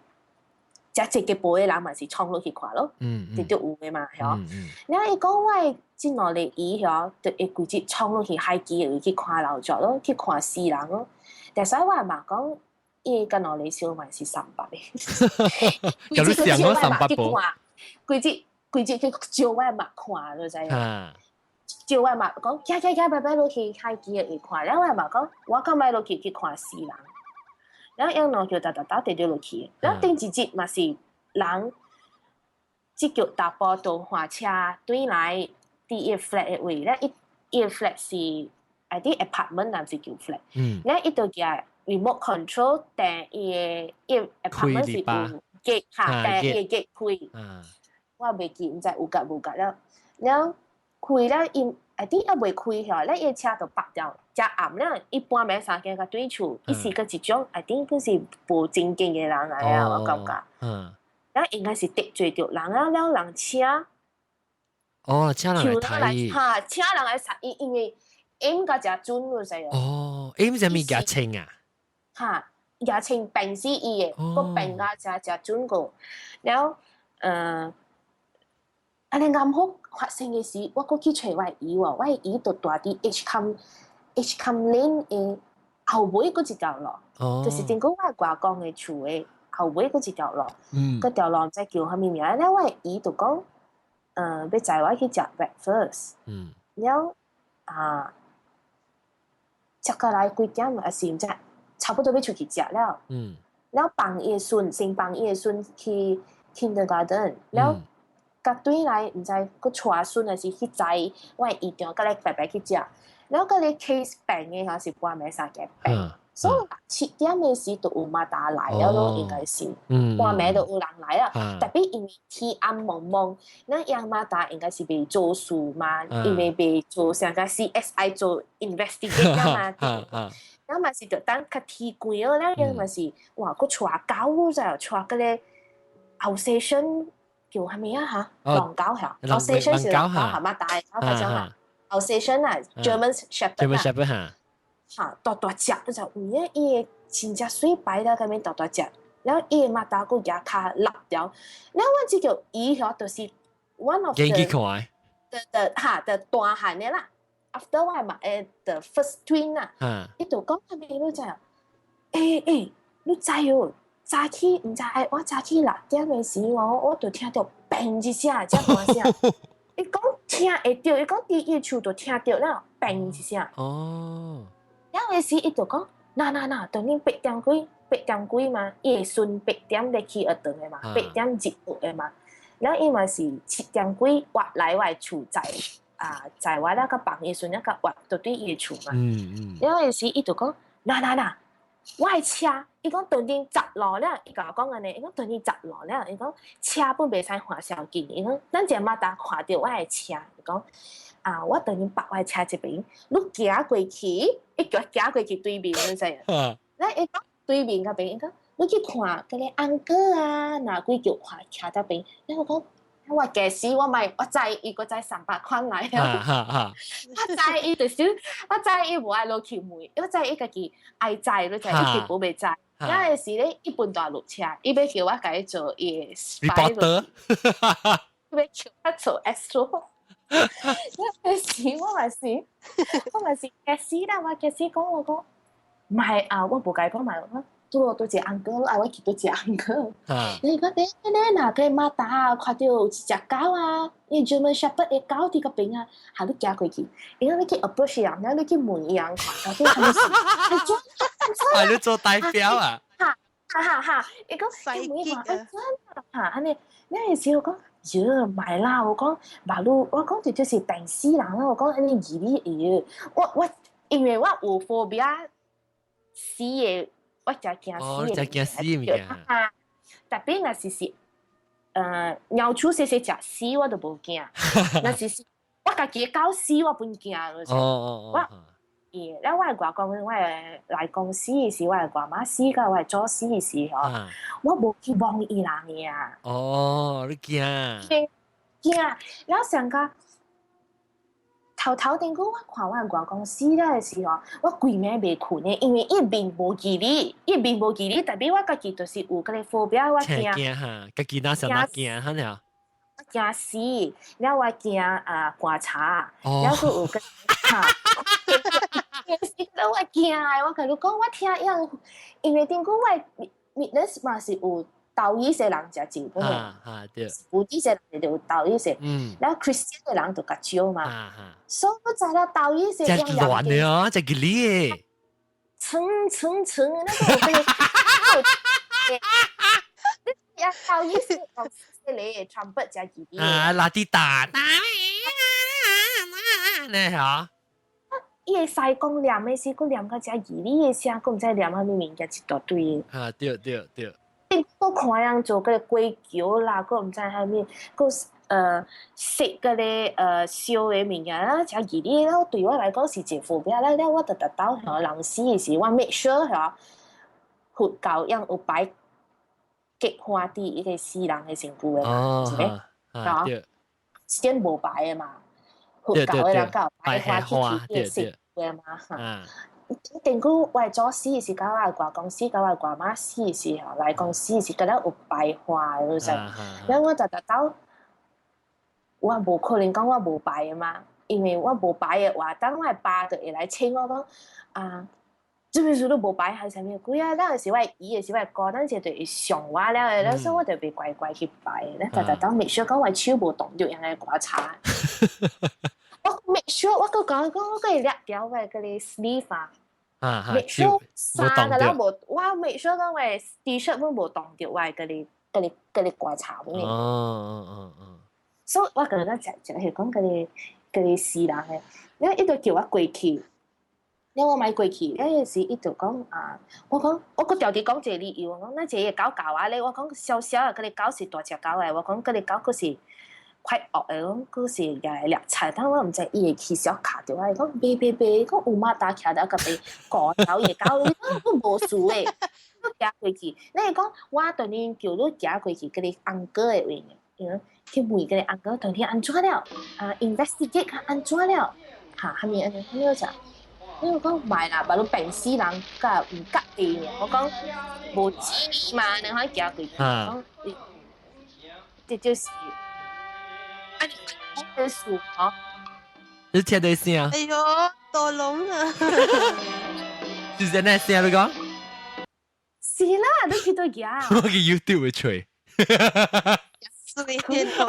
遮這個部的人嘛是衝落去看咯，直接有的嘛，嗬。了伊講我的這兩個姨嗬，就會規日衝落去海基的去看老雀咯，去看死人咯。但所以我嘛講。伊佮兩个小嘛是三八的，咁你想我三八無？規日規日去招我媽看，你知影？招我媽講，行行行，拜拜落去海基的位看，了我媽講，我較愛落去去看死人。然後𪜶兩叫逐逐逐直直落去，然後頂一日嘛是人，這叫大波度換車轉來佇伊 flat 的位，了伊伊 flat 是 I think apartment 抑是叫 flat，了伊就舉 remote control 訂伊的伊 apartment 是有 gate 哈，訂伊的 gate 開，我袂記，毋知有甲無甲了，了開了伊 I think 猶未開吼，了伊的車就泊掉，誠暗了，伊半暝三更共轉厝，伊是閣一種 I think 佢是無正經的人來啊，我感覺，了應該是得罪著人啊，了人請，哦，請人來睇，哈，請人來殺伊，因為 aim 甲誠準，你知影？哦，aim 啥物舉槍啊？哈，舉槍病死伊的，閣病甲誠誠準個，了，按呢啱好發生的時，我閣去揣我的姨喎，我的姨就蹛佇 Edgecombe Lane 的後尾閣一條路，就是頂個我外公的厝的後尾閣一條路，嗰條路毋知叫啥物名，了我的姨就講，欲載我去食 breakfast，了啊，食過來幾點還是毋知，差不多欲出去食了，了放伊的孫，先放伊的孫去 kindergarten，了佮轉來毋知閣帶孫還是去載我的姨丈佮來白白去食，了嗰個 case 病的吼是半暝三更病，所以7點的時就有馬達來了咯，應該是半暝就有人來了，特別因為天暗濛濛，咱樣馬達應該是袂做事嘛，因為袂做像個 CSI 做 investigate 嘛，咱嘛是著等較天光了，咱樣嘛是哇，閣帶狗就帶嗰個 Alsatian 叫啥物啊嚇？狼狗嚇，Alsatian 是狼狗嚇嘛，大狗嗰種啊，Alsatian 啊，German Shepherd ，German Shepherd 嚇，嚇，大大隻就有影伊的真正水白了，咁樣大大隻，然後伊的馬達閣舉跤落掉，然後阮這個伊遐就是 one of the 的哈的大漢的啦。After 我嘛誒 the first twin 啊，伊就講啥物你知影？欸，你知哦？早起毋知愛我早起6點的時哦，我就聽著砰一聲，遮大聲。伊講聽會著，伊講佇伊厝就聽著了，砰一聲。了的時伊就講，嗱嗱嗱，當恁八點幾，八點幾嘛，伊會孫八點咧去學堂的嘛，八點入學的嘛。了伊嘛是7點幾活來我的厝載啊，載我了佮放伊孫了佮活就對伊的厝嘛。了的時伊就講，嗱嗱嗱，我的車，伊講當陣閘路了，伊共我講按呢，伊講當陣閘路了，伊講車本袂使看小緊，伊講咱一個馬達看著我的車，伊講啊，我當陣泊我的車這邊，你行過去，伊叫我行過去對面，你知影？咱伊講對面嗰邊，伊講你去看嗰個 uncle 啊，哪幾叫看徛這邊，然後我講我假死我買我知伊閣再300款來了，我知伊就是我知伊無愛落去問，我知伊家己愛知，你知伊根本袂知。那個時咧，伊本大落車，伊欲叫我共伊做伊的 reporter，伊欲叫我做 astro。那個時我嘛是假死啦，我假死講我講，唔係啊，我無共伊講嘛，我拄落拄一個 uncle，啊，我去拄一個 uncle。你講咧咧，若個馬達啊，看到有一隻狗啊，伊 German Shepherd 的狗佇嗰邊啊，哈你行過去，然後你去 approach 人，然後你去問伊人看，到底啥物事？啊，你做代表啊？哈哈哈！伊講伊問伊看，啊怎啊？哈，按呢，那個時我講，喲，唔係啦，我講馬路，我講這就是病死人啦，我講按呢義理會，我因為我有 phobia 死的。我誠驚死的，誠驚死物件。特別若是貓鼠細細食死我都無驚，若是我家己的狗死我本驚。哦哦我，伊，了我的外公，我的內公死的時，我的外媽死，佮我的祖死的時吼，我無去望伊人的啊。哦，你驚？驚，了上個頭頭頂久，我看我外公死了的時候，我規暝袂睏的，因為伊面無記你，伊面無記你，特別我家己就是有嗰個 phobia，我驚。驚哈，家己若想若驚哈爾。驚死，了我驚啊棺材，了閣有個哈。驚死了我驚的，我共你講，我聽樣，因為頂久我 witness 嘛是有道義的人誠濟，本啊啊對，有啲些人就有道義些，然後 Christian 的人就較少嘛，所以我知啦，道義些真亂的哦，真吉利的，層層層，那個我跟你，呀，道義些哦，些咧，trumpet 真吉利，啊，拉啲打，呢嚇。伊會使講念的時，閣念甲遮義理的聲，閣毋知念啥物物件一大堆。啊，對對對。我看人做嗰個過橋啦，閣毋知啥物，閣食嗰個燒的物件啦，誠義理，了對我來講是一個 phobia 了了，我特特到吼人死的時，我 make sure 吼佛教樣有擺菊花佇伊個死人的身軀的嘛，是咩？啊，對。先無擺的嘛，佛教的人較擺花去去身軀的嘛，哈。頂久我祖死是佮我外公死，佮我外媽死的時候，內公死是敢若有擺花的，就是。了我特特到，我無可能講我無擺的嘛，因為我無擺的話，當我的爸就會來請我講啊，這邊說都無擺還是啥物鬼啊？那是我姨，是我哥，咱這就會上我了的，所以我就袂乖乖去擺的。特特到 make sure 講我手無動著用來刮擦。我 make sure 我閣講講我閣會掠掉我的嗰個 sleeve 啊。啊 make sure 衫個了無，我 make sure 講我的 T-shirt 本無動著我的嗰個刮擦本。哦哦哦哦。所以我剛剛食食係講嗰個死人的，了伊就叫我過去，了我莫過去，了彼時伊就講啊，我講我閣調佇講一個理由，我講那一個狗咬我咧，我講小小的嗰個狗是大隻狗的，我講嗰個狗閣是快惡的，講閣是也會掠菜，但我毋知伊會起小卡著我，伊講袂袂袂，講有馬達徛佇嗰邊顧走伊的狗，伊講我無事的，我行過去，你伊講我當然叫你行過去，嗰個 uncle 的位，伊講去問嗰個 uncle 當天按怎了，啊 investigate 按怎了，哈，啥物按呢，啥物啥？你講唔係啦，把你病死人佮唔吉利，我講無錢嘛，你可以行過去，講這就是。啊，你講的數吼？你聽到聲？哎呦，多聾啊！就是那聲你講？是啦，你去倒行？我去 YouTube 會吹。水天頭。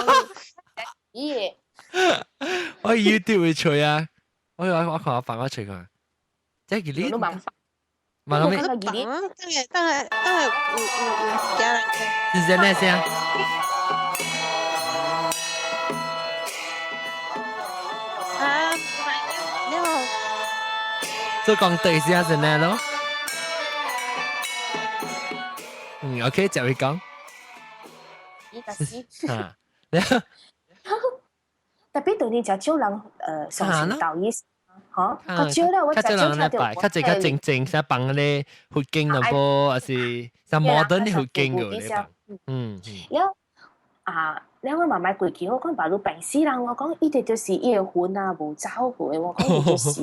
咦？我 YouTube 會吹啊！我看我放我吹看。這個你？問咩？等下等下等下，有有時間來。是這聲？啊，你好。做講對聲是咩咯？嗯，OK，就會講。伊個是。啊，特別對你誠少人相信道義。嚇，較少啦，我較少聽到。較濟較靜靜，啥放嗰啲佛經淡薄，還是啥 modern 的佛經個咧放。嗯。了，啊，了我媽媽過去，我講爸汝病死人，我講伊哋就是伊个魂啊，無走過的，我講伊就是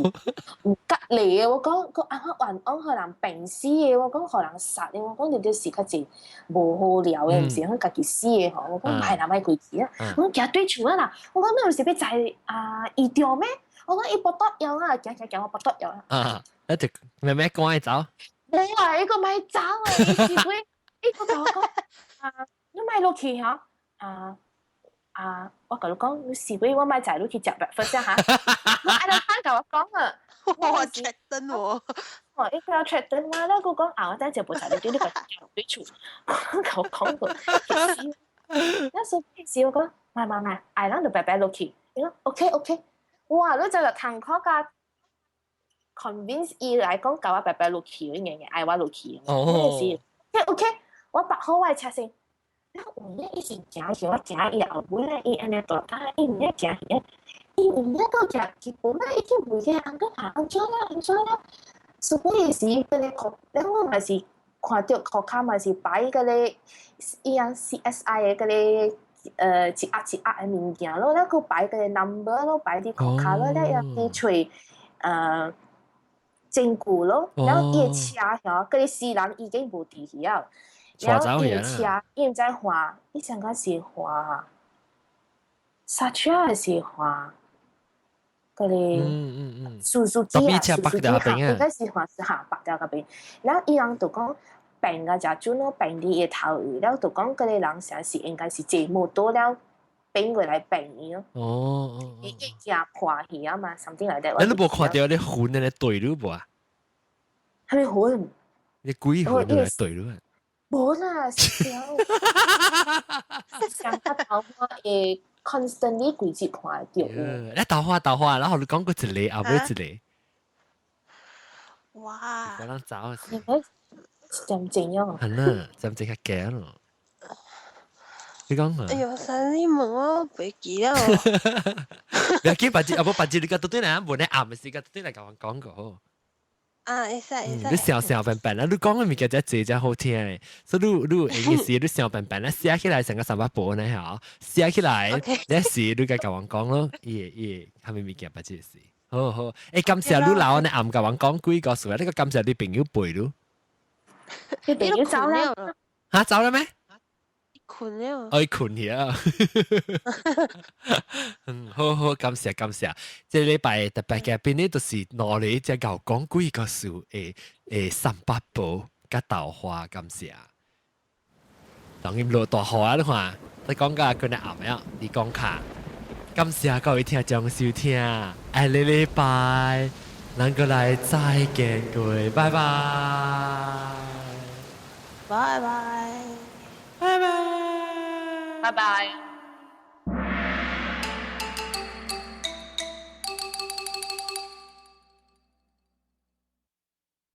有隔離的，我講個按怎冤枉予人病死的，我講予人殺的，我講這就是較濟無好料的，毋是講家己死的吼。我講莫啦，莫過去啊！我講行對厝啊啦，我講你毋是欲載啊伊著咩？我講伊腹肚枵啊，行行行，我腹肚枵啊。啊，一直咩咩趕伊走？無啊，伊個莫走啊，伊是會，伊閣共我講啊，你莫落去吼。啊啊！我共你講，你死鬼，我莫載你去食 breakfast 哈。我按呢番共我講啊，我 threaten 我。哦，伊個要 threaten 我，了閣講啊，我等陣無載你對你個對厝，我共我講過，那時候時我講，莫莫莫，愛咱就白白落去。伊講 OK OK，哇！你就通苦甲 convince 伊來講，共我白白落去，伊硬硬愛我落去。哦。是 OK OK，我泊好我的車先。了有影伊是行去，我行伊後尾咧，伊按呢大膽，伊毋影行去，伊有影到食基本咧，已經袂記按個行按怎了按怎了。所以是嗰個，了我嘛是看著塗跤嘛是擺嗰個伊樣 CSI 的嗰個一盒一盒的物件咯，了閣擺嗰個 number 咯，擺佇塗跤咯，了又去揣證據咯，了伊的車吼，嗰個死人已經無佇去啊。然後伊的車，伊毋知換，伊上個是換剎車還是換嗰個 Suzuki 啊，Suzuki 應該是換是下白掉嗰邊。然後伊人就講病啊，誠準咯，病佇伊的頭位，了就講嗰個人誠是應該是坐摩托了變過來病伊咯。哦。伊伊驚破去啊嘛，something like that。你無看著你魂咧對你無啊？啥物魂？你鬼魂來對你啊？無啦，笑。上個桃花會 constantly 規節看著。你桃花桃花，然後你講過一個，後尾一個。哇！我人走。你睇一點鐘啊。係啦，一點鐘較驚咯。你講啊？哎喲，啥你問我袂記了。不要緊，別日，啊無別日，你甲倒轉來，無咧暗的時間，倒轉來共我講過。啊，會使會使。你想想笨笨啦，你講的物件才濟才好聽的，所以你你有閒的時，你想笨笨啦，寫起來成個三百步呢嚇，寫起來，你時你該共我講咯，伊伊啥物物件別這事。好好，欸，感謝你老呢暗共我講幾個事，你個感謝你朋友陪你。你朋友走了？嚇走了咩？睏了。愛睏去啊！嗯，好好，感謝感謝。這禮拜特別嘉賓呢，就是攞嚟只牛講幾個事，誒誒，三八寶佮豆花，感謝。當然落大雨啊！你看，你講甲今日暗啊，你講卡。感謝各位聽眾收聽，下個禮拜咱閣來再見各位，拜拜。拜拜。拜拜。拜拜。